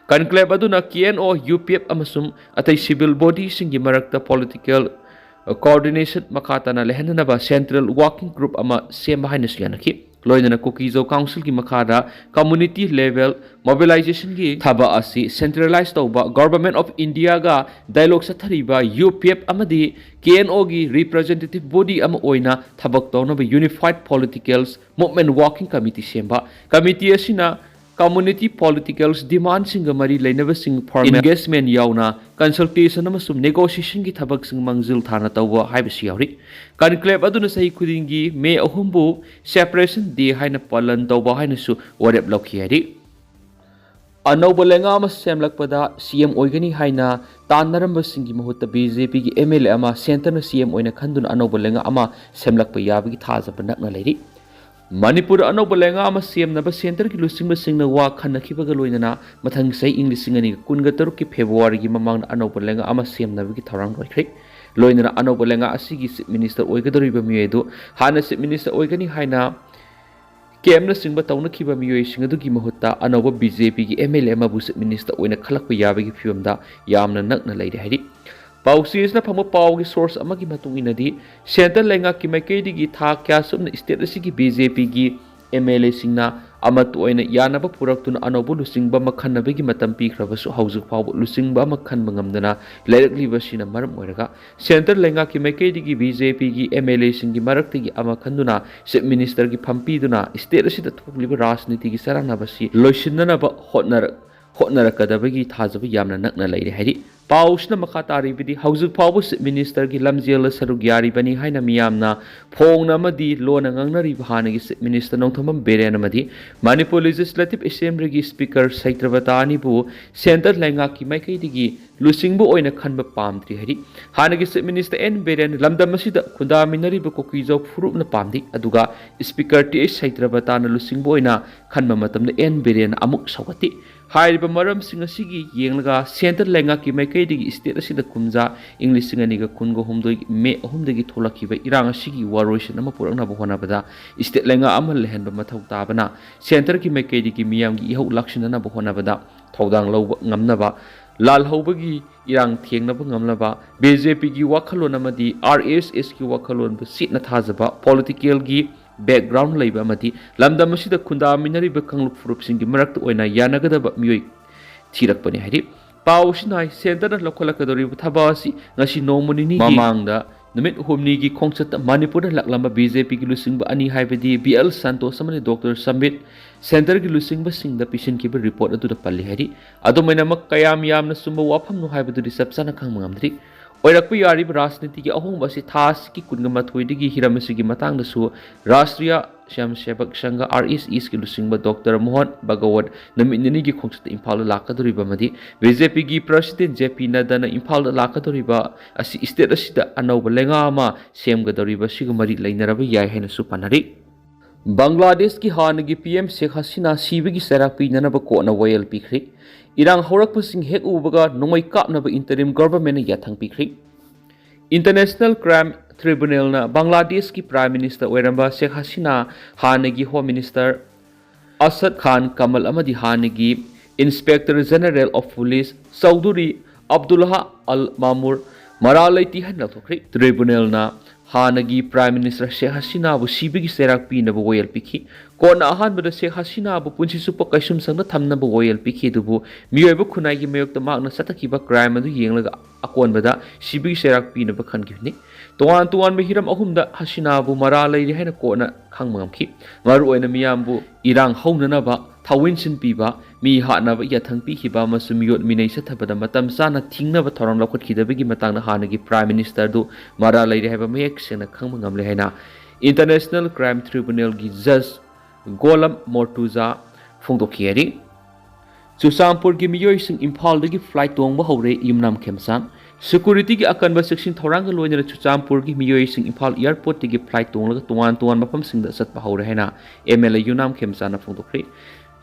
Conclave ꯑꯗꯨꯅ K N O, U P F ꯑꯃꯁꯨꯡ ꯑꯇꯩ civil bodyꯁꯤꯡꯒꯤ ꯃꯔꯛꯇ political coordination ꯃꯈꯥ ꯇꯥꯅ ꯂꯩꯍꯟꯅꯅꯕ central working group ꯑꯃ ꯁꯦꯝꯕ ꯍꯥꯏꯅꯁꯨ ꯌꯥꯅꯈꯤ꯫ ꯂꯣꯏꯅꯅ ꯀꯨꯀꯤꯖꯧ councilꯒꯤ ꯃꯈꯥꯗ community level mobilizationꯒꯤ ꯊꯕꯛ ꯑꯁꯤ centralize ꯇꯧꯕ, Government of Indiaꯒ dialogue ꯆꯠꯊꯔꯤꯕ U P F ꯑꯃꯗꯤ K N Oꯒꯤ representative body ꯑꯃ ꯑꯣꯏꯅ ꯊꯕꯛ ꯇꯧꯅꯕ unified political movement working committee ꯁꯦꯝꯕ꯫ Committee ꯑꯁꯤꯅ community political demandꯁꯤꯡꯒ ꯃꯔꯤ ꯂꯩꯅꯕꯁꯤꯡ formal engagement ꯌꯥꯎꯅ consultation ꯑꯃꯁꯨꯡ negotiationꯒꯤ ꯊꯕꯛꯁꯤꯡ ꯃꯥꯡꯖꯤꯜ ꯊꯥꯅ ꯇꯧꯕ ꯍꯥꯏꯕꯁꯤ ꯌꯥꯎꯔꯤ꯫ Conclave ꯑꯗꯨꯅ ꯆꯍꯤ ꯈꯨꯗꯤꯡꯒꯤ ꯃꯦ ꯑꯍꯨꯝꯕꯨ separation day ꯍꯥꯏꯅ ꯄꯥꯂꯟ ꯇꯧꯕ ꯍꯥꯏꯅꯁꯨ ꯋꯥꯔꯦꯞ ꯂꯧꯈꯤ ꯍꯥꯏꯔꯤ꯫ ꯑꯅꯧꯕ ꯂꯩꯉꯥꯛ ꯑꯃ ꯁꯦꯝꯂꯛꯄꯗ C M ꯑꯣꯏꯒꯅꯤ ꯍꯥꯏꯅ ꯇꯥꯟꯅꯔꯝꯕꯁꯤꯡꯒꯤ ꯃꯍꯨꯠꯇ B J Pꯒꯤ M L A ꯑꯃ centreꯅ C M ꯑꯣꯏꯅ ꯈꯟꯗꯨꯅ ꯑꯅꯧꯕ ꯂꯩꯉꯥꯛ ꯑꯃ ꯁꯦꯝꯂꯛꯄ ꯌꯥꯕꯒꯤ ꯊꯥꯖꯕ ꯅꯛꯅ ꯂꯩꯔꯤ꯫ ꯃꯅꯤꯄꯨꯔꯗ ꯑꯅꯧꯕ ꯂꯩꯉꯥꯛ ꯑꯃ ꯁꯦꯝꯅꯕ centreꯒꯤ ꯂꯨꯆꯤꯡꯕꯁꯤꯡꯅ ꯋꯥ ꯈꯟꯅꯈꯤꯕꯒ ꯂꯣꯏꯅꯅ ꯃꯊꯪ ꯆꯍꯤ ꯏꯪ ꯂꯤꯁꯤꯡ ꯑꯅꯤꯒ ꯀꯨꯟꯒ ꯇꯔꯨꯛꯀꯤ Februaryꯒꯤ ꯃꯃꯥꯡꯗ ꯑꯅꯧꯕ ꯂꯩꯉꯥꯛ ꯑꯃ ꯁꯦꯝꯅꯕꯒꯤ ꯊꯧꯔꯥꯡ ꯂꯣꯏꯈ꯭ꯔꯦ꯫ ꯂꯣꯏꯅꯅ ꯑꯅꯧꯕ ꯂꯩꯉꯥꯛ ꯑꯁꯤꯒꯤ Chief Minister ꯑꯣꯏꯒꯗꯧꯔꯤꯕ ꯃꯤꯑꯣꯏ ꯑꯗꯨ ꯍꯥꯟꯅ Chief Minister ꯑꯣꯏꯒꯅꯤ ꯍꯥꯏꯅ campꯅꯆꯤꯡꯕ ꯇꯧꯅꯈꯤꯕ ꯃꯤꯑꯣꯏꯁꯤꯡ ꯑꯗꯨꯒꯤ ꯃꯍꯨꯠꯇ ꯑꯅꯧꯕ B J Pꯒꯤ M L A ꯑꯃꯕꯨ Chief Minister ꯑꯣꯏꯅ ꯈꯜꯂꯛꯄ ꯌꯥꯕꯒꯤ ꯐꯤꯕꯝꯗ ꯌꯥꯝꯅ ꯅꯛꯅ ꯂꯩꯔꯦ ꯍꯥꯏꯔꯤ꯫ ꯄꯥꯎꯆꯦꯁꯤꯅ ꯐꯪꯕ ꯄꯥꯎꯒꯤ source ꯑꯃꯒꯤ ꯃꯇꯨꯡ ꯏꯟꯅꯗꯤ, centre ꯂꯩꯉꯥꯛꯀꯤ ꯃꯥꯏꯀꯩꯗꯒꯤ ꯊꯥ ꯀꯌꯥ ꯁꯨꯞꯅ state ꯑꯁꯤꯒꯤ B J Pꯒꯤ M L Aꯁꯤꯡꯅ ꯑꯃꯠꯇ ꯑꯣꯏꯅ ꯌꯥꯅꯕ ꯄꯨꯔꯛꯇꯨꯅ ꯑꯅꯧꯕ ꯂꯨꯆꯤꯡꯕ ꯑꯃ ꯈꯟꯅꯕꯒꯤ ꯃꯇꯝ ꯄꯤꯈ꯭ꯔꯕꯁꯨ, ꯍꯧꯖꯤꯛ ꯐꯥꯎꯕ ꯂꯨꯆꯤꯡꯕ ꯑꯃ ꯈꯟꯕ ꯉꯝꯗꯅ ꯂꯩꯔꯛꯂꯤꯕꯁꯤꯅ ꯃꯔꯝ ꯑꯣꯏꯔꯒ, centre ꯂꯩꯉꯥꯛꯀꯤ ꯃꯥꯏꯀꯩꯗꯒꯤ B J Pꯒꯤ M L Aꯁꯤꯡꯒꯤ ꯃꯔꯛꯇꯒꯤ ꯑꯃ ꯈꯟꯗꯨꯅ Chief Ministerꯒꯤ ꯐꯝ ꯄꯤꯗꯨꯅ state ꯑꯁꯤꯗ ꯊꯣꯛꯂꯤꯕ ꯔꯥꯖꯅꯤꯇꯤꯒꯤ ꯆꯔꯥꯡꯅꯕꯁꯤ ꯂꯣꯏꯁꯤꯟꯅꯅꯕ ꯍꯣꯠꯅꯔꯛ-, ꯍꯣꯠꯅꯔꯛꯀꯗꯕꯒꯤ ꯊꯥꯖꯕ ꯌꯥꯝꯅ ꯅꯛꯅ ꯂꯩꯔꯦ ꯍꯥꯏꯔꯤ꯫ ꯄꯥꯎꯁꯤꯅ ꯃꯈꯥ ꯇꯥꯔꯤꯕꯗꯤ, ꯍꯧꯖꯤꯛ ꯐꯥꯎꯕ Chief Ministerꯒꯤ ꯂꯝꯖꯦꯜꯗ ꯁꯔꯨꯛ ꯌꯥꯔꯤꯕꯅꯤ ꯍꯥꯏꯅ ꯃꯤꯌꯥꯝꯅ ꯐꯣꯡꯅ ꯑꯃꯗꯤ ꯂꯣꯟꯅ ꯉꯥꯡꯅꯔꯤꯕ ꯍꯥꯟꯅꯒꯤ Chief Minister ꯅꯣꯡꯊꯣꯝꯕꯝ ꯕꯤꯔꯦꯟ ꯑꯃꯗꯤ ꯃꯅꯤꯄꯨꯔ Legislative Assemblyꯒꯤ Speaker ꯁꯩꯇ꯭ꯔꯕꯇꯥ ꯑꯅꯤꯕꯨ centre ꯂꯩꯉꯥꯛꯀꯤ ꯃꯥꯏꯀꯩꯗꯒꯤ ꯂꯨꯆꯤꯡꯕ ꯑꯣꯏꯅ ꯈꯟꯕ ꯄꯥꯝꯗ꯭ꯔꯤ ꯍꯥꯏꯔꯤ꯫ ꯍꯥꯟꯅꯒꯤ Chief Minister N ꯕꯤꯔꯦꯟ ꯂꯝꯗꯝ ꯑꯁꯤꯗ ꯈꯨꯟꯗꯥꯃꯤꯟꯅꯔꯤꯕ ꯀꯨꯀꯤꯖꯧ ꯐꯨꯔꯨꯞꯅ ꯄꯥꯝꯗꯦ, ꯑꯗꯨꯒ Speaker T H ꯁꯩꯇ꯭ꯔꯕꯇꯥꯅ ꯂꯨꯆꯤꯡꯕ ꯑꯣꯏꯅ ꯈꯟꯕ ꯃꯇꯝꯗ N ꯕꯤꯔꯦꯟ ꯑꯃꯨꯛ ꯁꯧꯒꯠꯇꯦ꯫ ꯍꯥꯏꯔꯤꯕ ꯃꯔꯝꯁꯤꯡ ꯑꯁꯤꯒꯤ ꯌꯦꯡꯂꯒ centre ꯂꯩꯉꯥꯛꯀꯤ ꯃꯥꯏꯀꯩ ꯃꯥꯏꯀꯩꯗꯒꯤ state ꯑꯁꯤꯗ ꯀꯨꯝꯖꯥ ꯏꯪ ꯂꯤꯁꯤꯡ ꯑꯅꯤꯒ ꯀꯨꯟꯒ ꯍꯨꯝꯗꯣꯏ ꯃꯦ ꯑꯍꯨꯝꯗꯒꯤ ꯊꯣꯛꯂꯛꯈꯤꯕ ꯏꯔꯥꯡ ꯑꯁꯤꯒꯤ ꯋꯥꯔꯣꯏꯁꯤꯟ ꯑꯃ ꯄꯨꯔꯛꯅꯕ ꯍꯣꯠꯅꯕꯗ state ꯂꯩꯉꯥꯛ ꯑꯃ ꯂꯩꯍꯟꯕ ꯃꯊꯧ ꯇꯥꯕꯅ centreꯒꯤ ꯃꯥꯏꯀꯩꯗꯒꯤ ꯃꯤꯌꯥꯝꯒꯤ ꯏꯍꯧ ꯂꯥꯛꯁꯤꯟꯅꯅꯕ ꯍꯣꯠꯅꯕꯗ ꯊꯧꯗꯥꯡ ꯂꯧꯕ ꯉꯝꯅꯕ, ꯂꯥꯜꯍꯧꯕꯒꯤ ꯏꯔꯥꯡ ꯊꯦꯡꯅꯕ ꯉꯝꯅꯕ, BJPꯒꯤ ꯋꯥꯈꯜꯂꯣꯟ ꯑꯃꯗꯤ RSSꯀꯤ ꯋꯥꯈꯜꯂꯣꯟꯕꯨ ꯆꯦꯠꯅ ꯊꯥꯖꯕ, politicalꯒꯤ background ꯂꯩꯕ ꯑꯃꯗꯤ ꯂꯝꯗꯝ ꯑꯁꯤꯗ ꯈꯨꯟꯗꯥꯃꯤꯟꯅꯔꯤꯕ ꯀꯥꯡꯂꯨꯞ ꯐꯨꯔꯨꯞꯁꯤꯡꯒꯤ ꯃꯔꯛꯇ ꯑꯣꯏꯅ ꯌꯥꯅꯒꯗꯕ ꯃꯤꯑꯣꯏ ꯊꯤꯔꯛꯄꯅꯤ ꯍꯥꯏꯔꯤ꯫ ꯄꯥꯎ ꯑꯁꯤꯅ ꯍꯥꯏ, centreꯅ ꯂꯧꯈꯠꯂꯛꯀꯗꯧꯔꯤꯕ ꯊꯕꯛ ꯑꯁꯤ ꯉꯁꯤ ꯅꯣꯡꯃ ꯅꯤꯅꯤꯒꯤ ꯃꯃꯥꯡꯗ ꯅꯨꯃꯤꯠ ꯍꯨꯝꯅꯤꯒꯤ ꯈꯣꯡꯆꯠꯇ ꯃꯅꯤꯄꯨꯔꯗ ꯂꯥꯛꯂꯝꯕ BJPꯒꯤ ꯂꯨꯆꯤꯡꯕ ꯑꯅꯤ, ꯍꯥꯏꯕꯗꯤ B L Santosh ꯑꯃꯗꯤ Doctor Sambit, centreꯒꯤ ꯂꯨꯆꯤꯡꯕꯁꯤꯡꯗ ꯄꯤꯁꯤꯟꯈꯤꯕ report ꯑꯗꯨꯗ ꯄꯜꯂꯤ ꯍꯥꯏꯔꯤ꯫ ꯑꯗꯨꯃꯥꯏꯅꯃꯛ ꯀꯌꯥꯝ ꯌꯥꯝꯅ ꯆꯨꯝꯕ ꯋꯥꯐꯝꯅꯣ ꯍꯥꯏꯕꯗꯨꯗꯤ ꯆꯞ ꯆꯥꯅ ꯈꯪꯕ ꯉꯝꯗ꯭ꯔꯤ꯫ ꯑꯣꯏꯔꯛꯄ ꯌꯥꯔꯤꯕ ꯔꯥꯖꯅꯤꯇꯤꯒꯤ ꯑꯍꯣꯡꯕ ꯑꯁꯤ ꯊꯥ ꯑꯁꯤꯒꯤ ꯀꯨꯟꯒ ꯃꯥꯊꯣꯏꯗꯒꯤ ꯍꯤꯔꯝ ꯑꯁꯤꯒꯤ ꯃꯇꯥꯡꯗꯁꯨ ꯔꯥꯁꯇ꯭ꯔꯤꯌꯥ ꯁ꯭ꯋꯌꯝꯁꯦꯕꯛ ꯁꯪꯘ, RSSꯒꯤ ꯂꯨꯆꯤꯡꯕ Doctor Mohan Bhagwat ꯅꯨꯃꯤꯠ ꯅꯤꯅꯤꯒꯤ ꯈꯣꯡꯆꯠꯇ ꯏꯝꯐꯥꯜꯗ ꯂꯥꯛꯀꯗꯧꯔꯤꯕ ꯑꯃꯗꯤ BJPꯒꯤ president J P Naddana ꯏꯝꯐꯥꯜꯗ ꯂꯥꯛꯀꯗꯧꯔꯤꯕ ꯑꯁꯤ state ꯑꯁꯤꯗ ꯑꯅꯧꯕ ꯂꯩꯉꯥꯛ ꯑꯃ ꯁꯦꯝꯒꯗꯧꯔꯤꯕ ꯑꯁꯤꯒ ꯃꯔꯤ ꯂꯩꯅꯔꯕ ꯌꯥꯏ ꯍꯥꯏꯅꯁꯨ ꯄꯥꯅꯔꯤ꯫ ꯕꯪꯒ꯭ꯂꯥꯗꯦꯁꯀꯤ ꯍꯥꯟꯅꯒꯤ PM ꯁꯦꯈ ꯍꯁꯤꯅꯥ ꯁꯤꯕꯒꯤ ꯆꯩꯔꯥꯛ ꯄꯤꯅꯅꯕ ꯀꯣꯔꯠꯅ ꯋꯥꯌꯦꯜ ꯄꯤꯈ꯭ꯔꯤ꯫ ꯏꯔꯥꯡ ꯍꯧꯔꯛꯄꯁꯤꯡ ꯍꯦꯛ ꯎꯕꯒ ꯅꯣꯡꯃꯩ ꯀꯥꯞꯅꯕ interim governmentꯅ ꯌꯥꯊꯪ ꯄꯤꯈ꯭ꯔꯤ꯫ International Crime Tribunalꯅ ꯕꯪꯒ꯭ꯂꯥꯗꯦꯁꯀꯤ Prime Minister ꯑꯣꯏꯔꯝꯕ ꯁꯦꯈ ꯍꯁꯤꯅꯥ, ꯍꯥꯟꯅꯒꯤ Home Minister ꯑꯁꯗ ꯈꯥꯟ ꯀꯃꯜ ꯑꯃꯗꯤ ꯍꯥꯟꯅꯒꯤ Inspector General of Police Chaudhuri ꯑꯕꯗꯨꯜꯍꯥ ꯑꯜ ꯃꯥꯃꯨꯔ ꯃꯔꯥꯜ ꯂꯩꯇꯦ ꯍꯥꯏꯅ ꯂꯥꯎꯊꯣꯛꯈ꯭ꯔꯤ꯫ Tribunalꯅ ꯍꯥꯟꯅꯒꯤ Prime Minister ꯁꯦꯈ ꯍꯁꯤꯅꯥꯕꯨ ꯁꯤꯕꯒꯤ ꯆꯩꯔꯥꯛ ꯄꯤꯅꯕ ꯋꯥꯌꯦꯜ ꯄꯤꯈꯤ꯫ ꯀꯣꯔꯠꯅ ꯑꯍꯥꯟꯕꯗ ꯁꯦꯈ ꯍꯁꯤꯅꯥꯕꯨ ꯄꯨꯟꯁꯤ ꯆꯨꯞꯄ ꯀꯩꯁꯨꯝꯁꯪꯗ ꯊꯝꯅꯕ ꯋꯥꯌꯦꯜ ꯄꯤꯈꯤ, ꯑꯗꯨꯕꯨ ꯃꯤꯑꯣꯏꯕ ꯈꯨꯟꯅꯥꯏꯒꯤ ꯃꯥꯌꯣꯛꯇ ꯃꯍꯥꯛꯅ ꯆꯠꯊꯈꯤꯕ crime ꯑꯗꯨ ꯌꯦꯡꯂꯒ ꯑꯀꯣꯟꯕꯗ ꯁꯤꯕꯒꯤ ꯆꯩꯔꯥꯛ ꯄꯤꯅꯕ ꯈꯟꯈꯤꯕꯅꯤ꯫ ꯇꯣꯉꯥꯟ ꯇꯣꯉꯥꯟꯕ ꯍꯤꯔꯝ ꯑꯍꯨꯝꯗ ꯍꯁꯤꯅꯥꯕꯨ ꯃꯔꯥꯜ ꯂꯩꯔꯤ ꯍꯥꯏꯅ ꯀꯣꯔꯠꯅ ꯈꯪꯕ ꯉꯝꯈꯤ꯫ ꯃꯔꯨꯑꯣꯏꯅ ꯃꯤꯌꯥꯝꯕꯨ ꯏꯔꯥꯡ ꯍꯧꯅꯅꯕ, ꯊꯋꯤꯟꯁꯤꯟ ꯄꯤꯕ, ꯃꯤ ꯍꯥꯠꯅꯕ ꯌꯥꯊꯪ ꯄꯤꯈꯤꯕ ꯑꯃꯁꯨꯡ ꯃꯤꯑꯣꯠ ꯃꯤꯅꯩ ꯆꯠꯊꯕꯗ ꯃꯇꯝ ꯆꯥꯅ ꯊꯤꯡꯅꯕ ꯊꯧꯔꯥꯡ ꯂꯧꯈꯠꯈꯤꯗꯕꯒꯤ ꯃꯇꯥꯡꯗ ꯍꯥꯟꯅꯒꯤ Prime Ministerꯗꯨ ꯃꯔꯥꯜ ꯂꯩꯔꯦ ꯍꯥꯏꯕ ꯃꯌꯦꯛ ꯁꯦꯡꯅ ꯈꯪꯕ ꯉꯝꯂꯦ ꯍꯥꯏꯅ International Crime Tribunalꯒꯤ Judge ꯒꯣꯂꯝ ꯃꯣꯔꯇꯨꯖꯥ ꯐꯣꯡꯗꯣꯛꯈꯤ ꯍꯥꯏꯔꯤ꯫ ꯆꯨꯔꯆꯥꯟꯄꯨꯔꯒꯤ ꯃꯤꯑꯣꯏꯁꯤꯡ ꯏꯝꯐꯥꯜꯗꯒꯤ flight ꯇꯣꯡꯕ ꯍꯧꯔꯦ, ꯌꯨꯝꯅꯥꯝ ꯈꯦꯝꯆꯥꯟ꯫ Securityꯒꯤ ꯑꯀꯟꯕ ꯆꯦꯛꯁꯤꯟ ꯊꯧꯔꯥꯡꯒ ꯂꯣꯏꯅꯅ ꯆꯨꯔꯆꯥꯟꯄꯨꯔꯒꯤ ꯃꯤꯑꯣꯏꯁꯤꯡ ꯏꯝꯐꯥꯜ airportꯇꯒꯤ flight ꯇꯣꯡꯂꯒ ꯇꯣꯉꯥꯟ ꯇꯣꯉꯥꯟꯕ ꯃꯐꯝꯁꯤꯡꯗ ꯆꯠꯄ ꯍꯧꯔꯦ ꯍꯥꯏꯅ MLA ꯌꯨꯝꯅꯥꯝ ꯈꯦꯝꯆꯥꯟꯅ ꯐꯣꯡꯗꯣꯛꯈ꯭ꯔꯦ꯫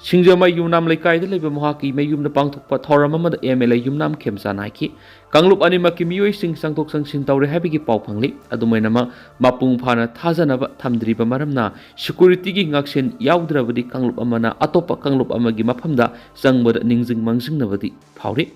ꯁꯤꯡꯖꯃꯩ ꯌꯨꯝꯅꯥꯝ ꯂꯩꯀꯥꯏꯗ ꯂꯩꯕ ꯃꯍꯥꯛꯀꯤ ꯃꯌꯨꯝꯗ ꯄꯥꯡꯊꯣꯛꯄ ꯊꯧꯔꯝ ꯑꯃꯗ ꯑꯦꯝ ꯑꯦꯜ ꯑꯦ ꯌꯨꯝꯅꯥꯝ ꯈꯦꯝꯆꯥꯟꯅ ꯍꯥꯏꯈꯤ, ꯀꯥꯡꯂꯨꯞ ꯑꯅꯤꯃꯛꯀꯤ ꯃꯤꯑꯣꯏꯁꯤꯡ ꯆꯪꯊꯣꯛ ꯆꯪꯁꯤꯟ ꯇꯧꯔꯦ ꯍꯥꯏꯕꯒꯤ ꯄꯥꯎ ꯐꯪꯂꯤ꯫ ꯑꯗꯨꯝ ꯑꯣꯏꯅꯃꯛ, ꯃꯄꯨꯡ ꯐꯥꯅ ꯊꯥꯖꯅꯕ ꯊꯝꯗ꯭ꯔꯤꯕ ꯃꯔꯝꯅ ꯁꯦꯀ꯭ꯌꯨꯔꯤꯇꯤꯒꯤ ꯉꯥꯛꯁꯦꯟ ꯌꯥꯎꯗ꯭ꯔꯕꯗꯤ ꯀꯥꯡꯂꯨꯞ ꯑꯃꯅ ꯑꯇꯣꯞꯄ ꯀꯥꯡꯂꯨꯞ ꯑꯃꯒꯤ ꯃꯐꯝꯗ ꯆꯪꯕꯗ ꯅꯤꯡꯁꯤꯡ ꯃꯥꯡꯖꯤꯡꯅꯕꯗꯤ ꯐꯥꯎꯔꯤ꯫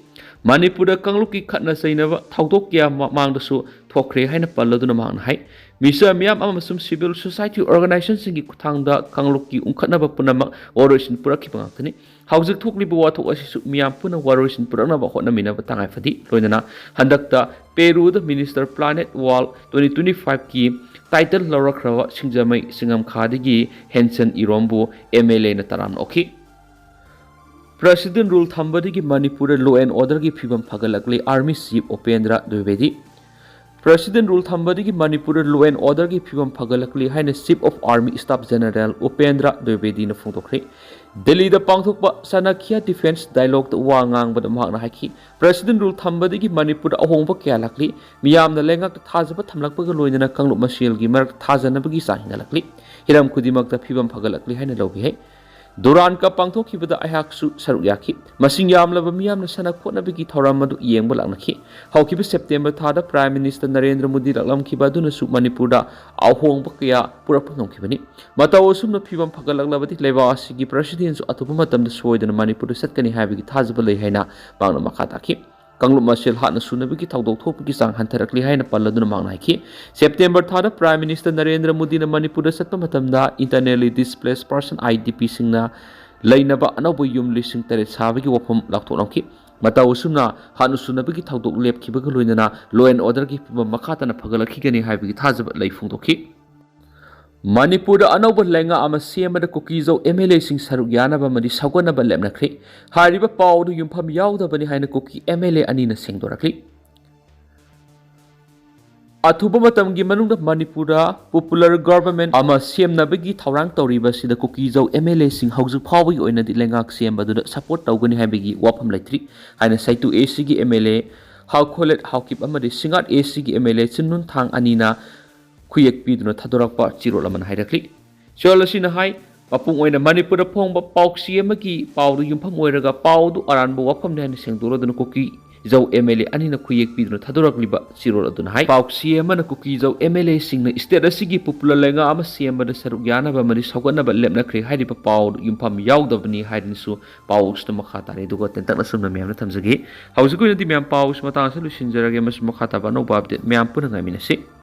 ꯃꯅꯤꯄꯨꯔꯗ ꯀꯥꯡꯂꯨꯞꯀꯤ ꯈꯠꯅ ꯆꯩꯅꯕ ꯊꯧꯗꯣꯛ ꯀꯌꯥ ꯃꯃꯥꯡꯗꯁꯨ ꯊꯣꯛꯈ꯭ꯔꯦ ꯍꯥꯏꯅ ꯄꯜꯂꯗꯨꯅ ꯃꯍꯥꯛꯅ ꯍꯥꯏ, ꯃꯤꯆꯝ ꯃꯤꯌꯥꯝ ꯑꯃꯁꯨꯡ civil society organizationꯁꯤꯡꯒꯤ ꯈꯨꯠꯊꯥꯡꯗ ꯀꯥꯡꯂꯨꯞꯀꯤ ꯎꯪꯈꯠꯅꯕ ꯄꯨꯝꯅꯃꯛ ꯋꯥꯔꯣꯏꯁꯤꯟ ꯄꯨꯔꯛꯈꯤꯕ ꯉꯥꯛꯇꯅꯤ꯫ ꯍꯧꯖꯤꯛ ꯊꯣꯛꯂꯤꯕ ꯋꯥꯊꯣꯛ ꯑꯁꯤꯁꯨ ꯃꯤꯌꯥꯝ ꯄꯨꯟꯅ ꯋꯥꯔꯣꯏꯁꯤꯟ ꯄꯨꯔꯛꯅꯕ ꯍꯣꯠꯅꯃꯤꯟꯅꯕ ꯇꯉꯥꯏ ꯐꯗꯦ꯫ ꯂꯣꯏꯅꯅ ꯍꯟꯗꯛꯇ ꯄꯦꯔꯨꯗ Mister Planet World twenty twenty fiveꯀꯤ title ꯂꯧꯔꯛꯈ꯭ꯔꯕ ꯁꯤꯡꯖꯃꯩ ꯆꯤꯡꯉꯝꯈꯥꯗꯒꯤ ꯍꯦꯟꯁꯟ ꯏꯔꯣꯝꯕꯨ ꯑꯦꯝ ꯑꯦꯜ ꯑꯦꯅ ꯇꯔꯥꯝꯅ ꯑꯣꯛꯈꯤ꯫ President rule ꯊꯝꯕꯗꯒꯤ ꯃꯅꯤꯄꯨꯔꯗ law and orderꯒꯤ ꯐꯤꯕꯝ ꯐꯒꯠꯂꯛꯂꯦ, Army Chief Upendra Dwivedi꯫ President rule ꯊꯝꯕꯗꯒꯤ ꯃꯅꯤꯄꯨꯔꯗ law and orderꯒꯤ ꯐꯤꯕꯝ ꯐꯒꯠꯂꯛꯂꯦ ꯍꯥꯏꯅ Chief of Army Staff General Upendra Dwivedina ꯐꯣꯡꯗꯣꯛꯈ꯭ꯔꯦ꯫ ꯗꯦꯜꯂꯤꯗ ꯄꯥꯡꯊꯣꯛꯄ Chanakya Defence Dialogueꯗ ꯋꯥ ꯉꯥꯡꯕꯗ ꯃꯍꯥꯛꯅ ꯍꯥꯏꯈꯤ, President rule ꯊꯝꯕꯗꯒꯤ ꯃꯅꯤꯄꯨꯔꯗ ꯑꯍꯣꯡꯕ ꯀꯌꯥ ꯂꯥꯛꯂꯤ꯫ ꯃꯤꯌꯥꯝꯅ ꯂꯩꯉꯥꯛꯇ ꯊꯥꯖꯕ ꯊꯝꯂꯛꯄꯒ ꯂꯣꯏꯅꯅ ꯀꯥꯡꯂꯨꯞ ꯃꯁꯦꯜꯒꯤ ꯃꯔꯛꯇ ꯊꯥꯖꯅꯕꯒꯤ ꯆꯥꯡ ꯍꯦꯟꯒꯠꯂꯛꯂꯤ꯫ ꯍꯤꯔꯝ ꯈꯨꯗꯤꯡꯃꯛꯇ ꯐꯤꯕꯝ ꯐꯒꯠꯂꯛꯂꯤ ꯍꯥꯏꯅ ꯂꯧꯕ ꯌꯥꯏ꯫ Durand Cup ꯄꯥꯡꯊꯣꯛꯈꯤꯕꯗ ꯑꯩꯍꯥꯛꯁꯨ ꯁꯔꯨꯛ ꯌꯥꯈꯤ꯫ ꯃꯁꯤꯡ ꯌꯥꯝꯂꯕ ꯃꯤꯌꯥꯝꯅ ꯁꯥꯟꯅ ꯈꯣꯠꯅꯕꯒꯤ ꯊꯧꯔꯝ ꯑꯗꯨ ꯌꯦꯡꯕ ꯂꯥꯛꯅꯈꯤ꯫ ꯍꯧꯈꯤꯕ September ꯊꯥꯗ Prime Minister ꯅꯔꯦꯟꯗ꯭ꯔ ꯃꯣꯗꯤ ꯂꯥꯛꯂꯝꯈꯤꯕ ꯑꯗꯨꯅꯁꯨ ꯃꯅꯤꯄꯨꯔꯗ ꯑꯍꯣꯡꯕ ꯀꯌꯥ ꯄꯨꯔꯛꯄ ꯉꯝꯈꯤꯕꯅꯤ꯫ ꯃꯇꯧ ꯑꯁꯨꯝꯅ ꯐꯤꯕꯝ ꯐꯒꯠꯂꯛꯂꯕꯗꯤ ꯂꯩꯕꯥꯛ ꯑꯁꯤꯒꯤ Presidentꯁꯨ ꯑꯊꯨꯕ ꯃꯇꯝꯗ ꯁꯣꯏꯗꯅ ꯃꯅꯤꯄꯨꯔꯗ ꯆꯠꯀꯅꯤ ꯍꯥꯏꯕꯒꯤ ꯊꯥꯖꯕ ꯂꯩ ꯍꯥꯏꯅ ꯃꯍꯥꯛꯅ ꯃꯈꯥ ꯇꯥꯈꯤ꯫ ꯀꯥꯡꯂꯨꯞ ꯃꯁꯦꯜ ꯍꯥꯠꯅ ꯁꯨꯅꯕꯒꯤ ꯊꯧꯗꯣꯛ ꯊꯣꯛꯄꯒꯤ ꯆꯥꯡ ꯍꯟꯊꯔꯛꯂꯤ ꯍꯥꯏꯅ ꯄꯜꯂꯗꯨꯅ ꯃꯍꯥꯛꯅ ꯍꯥꯏꯈꯤ, September ꯊꯥꯗ Prime Minister ꯅꯔꯦꯟꯗ꯭ꯔ ꯃꯣꯗꯤꯅ ꯃꯅꯤꯄꯨꯔꯗ ꯆꯠꯄ ꯃꯇꯝꯗ Internally Displaced Person, IDPꯁꯤꯡꯅ ꯂꯩꯅꯕ ꯑꯅꯧꯕ ꯌꯨꯝ ꯂꯤꯁꯤꯡ ꯇꯔꯦꯠ ꯁꯥꯕꯒꯤ ꯋꯥꯐꯝ ꯂꯥꯎꯊꯣꯛꯂꯝꯈꯤ꯫ ꯃꯇꯧ ꯑꯁꯨꯝꯅ ꯍꯥꯠꯅ ꯁꯨꯅꯕꯒꯤ ꯊꯧꯗꯣꯛ ꯂꯦꯞꯈꯤꯕꯒ ꯂꯣꯏꯅꯅ law and orderꯒꯤ ꯐꯤꯕꯝ ꯃꯈꯥ ꯇꯥꯅ ꯐꯒꯠꯂꯛꯈꯤꯒꯅꯤ ꯍꯥꯏꯕꯒꯤ ꯊꯥꯖꯕ ꯂꯩ ꯐꯣꯡꯗꯣꯛꯈꯤ꯫ ꯃꯅꯤꯄꯨꯔꯗ ꯑꯅꯧꯕ ꯂꯩꯉꯥꯛ ꯑꯃ ꯁꯦꯝꯕꯗ ꯀꯨꯀꯤꯖꯧ ꯑꯦꯝ ꯑꯦꯜ ꯑꯦꯁꯤꯡ ꯁꯔꯨꯛ ꯌꯥꯅꯕ ꯑꯃꯗꯤ ꯁꯧꯒꯠꯅꯕ ꯂꯦꯞꯅꯈ꯭ꯔꯦ꯫ ꯍꯥꯏꯔꯤꯕ ꯄꯥꯎ ꯑꯗꯨ ꯌꯨꯝꯐꯝ ꯌꯥꯎꯗꯕꯅꯤ ꯍꯥꯏꯅ ꯀꯨꯀꯤ ꯑꯦꯝ ꯑꯦꯜ ꯑꯦ ꯑꯅꯤꯅ ꯁꯦꯡꯗꯣꯔꯛꯂꯤ꯫ ꯑꯊꯨꯕ ꯃꯇꯝꯒꯤ ꯃꯅꯨꯡꯗ ꯃꯅꯤꯄꯨꯔꯗ popular government ꯑꯃ ꯁꯦꯝꯅꯕꯒꯤ ꯊꯧꯔꯥꯡ ꯇꯧꯔꯤꯕ ꯑꯁꯤꯗ ꯀꯨꯀꯤꯖꯧ ꯑꯦꯝ ꯑꯦꯜ ꯑꯦꯁꯤꯡ ꯍꯧꯖꯤꯛ ꯐꯥꯎꯕꯒꯤ ꯑꯣꯏꯅꯗꯤ ꯂꯩꯉꯥꯛ ꯁꯦꯝꯕꯗꯨꯗ support ꯇꯧꯒꯅꯤ ꯍꯥꯏꯕꯒꯤ ꯋꯥꯐꯝ ꯂꯩꯇ꯭ꯔꯤ ꯍꯥꯏꯅ ꯁꯩꯇꯨ ꯑꯦ ꯁꯤꯒꯤ ꯑꯦꯝ ꯑꯦꯜ ꯑꯦ ꯍꯥꯎꯈꯣꯂꯦꯠ ꯍꯥꯎꯀꯤꯞ ꯑꯃꯗꯤ ꯁꯤꯡꯉꯥꯠ ꯑꯦ ꯁꯤꯒꯤ ꯑꯦꯝ ꯑꯦꯜ ꯑꯦ ꯆꯤꯟꯅꯨꯟꯊꯥꯡ ꯑꯅꯤꯅ ꯈꯨꯌꯦꯛ ꯄꯤꯗꯨꯅ ꯊꯥꯗꯣꯔꯛꯄ ꯆꯦꯔꯣꯜ ꯑꯃꯅ ꯍꯥꯏꯔꯛꯂꯤ꯫ ꯆꯦꯔꯣꯜ ꯑꯁꯤꯅ ꯍꯥꯏ, ꯃꯄꯨꯡ ꯑꯣꯏꯅ ꯃꯅꯤꯄꯨꯔꯗ ꯐꯣꯡꯕ ꯄꯥꯎꯆꯦ ꯑꯃꯒꯤ ꯄꯥꯎꯗ ꯌꯨꯝꯐꯝ ꯑꯣꯏꯔꯒ ꯄꯥꯎꯗꯨ ꯑꯔꯥꯟꯕ ꯋꯥꯐꯝꯅꯤ ꯍꯥꯏꯅ ꯁꯦꯡꯗꯣꯔꯗꯨꯅ ꯀꯨꯀꯤ ꯖꯧ ꯑꯦꯝ ꯑꯦꯜ ꯑꯦ ꯑꯅꯤꯅ ꯈꯨꯌꯦꯛ ꯄꯤꯗꯨꯅ ꯊꯥꯗꯣꯔꯛꯂꯤꯕ ꯆꯤꯔꯣꯜ ꯑꯗꯨꯅ ꯍꯥꯏ, ꯄꯥꯎꯆꯦ ꯑꯃꯅ ꯀꯨꯀꯤ ꯖꯧ ꯑꯦꯝ ꯑꯦꯜ ꯑꯦꯁꯤꯡꯅ ꯁ꯭ꯇꯦꯠ ꯑꯁꯤꯒꯤ ꯄꯣꯄꯨꯂꯔ ꯂꯩꯉꯥꯛ ꯑꯃ ꯁꯦꯝꯕꯗ ꯁꯔꯨꯛ ꯌꯥꯅꯕ ꯑꯃꯗꯤ ꯁꯧꯒꯠꯅꯕ ꯂꯦꯞꯅꯈ꯭ꯔꯦ ꯍꯥꯏꯔꯤꯕ ꯄꯥꯎ ꯌꯨꯝꯐꯝ ꯌꯥꯎꯗꯕꯅꯤ ꯍꯥꯏꯗꯨꯅꯁꯨ ꯄꯥꯎꯁꯤꯅ ꯃꯈꯥ ꯇꯥꯔꯤ꯫ ꯑꯗꯨꯒ ꯇꯦꯟꯇꯛꯅ ꯁꯨꯝꯅ ꯃꯌꯥꯝꯅ ꯊꯝꯖꯒꯦ꯫ ꯍꯧꯖꯤꯛꯀꯤ ꯑꯣꯏꯅꯗꯤ ꯃꯌꯥꯝ ꯄꯥꯎꯁꯤ ꯃꯇꯥꯡ ꯑꯁꯤꯗ ꯂꯣꯏꯁꯤꯟꯖꯔꯒꯦ ꯑꯃꯁꯨꯡ ꯃꯈꯥ ꯇꯥꯕ ꯑꯅꯧꯕ ꯑꯞꯗꯦꯠ ꯃꯌꯥꯝ ꯄꯨꯟꯅ ꯉꯥꯏꯃꯤꯟꯅꯁꯤ꯫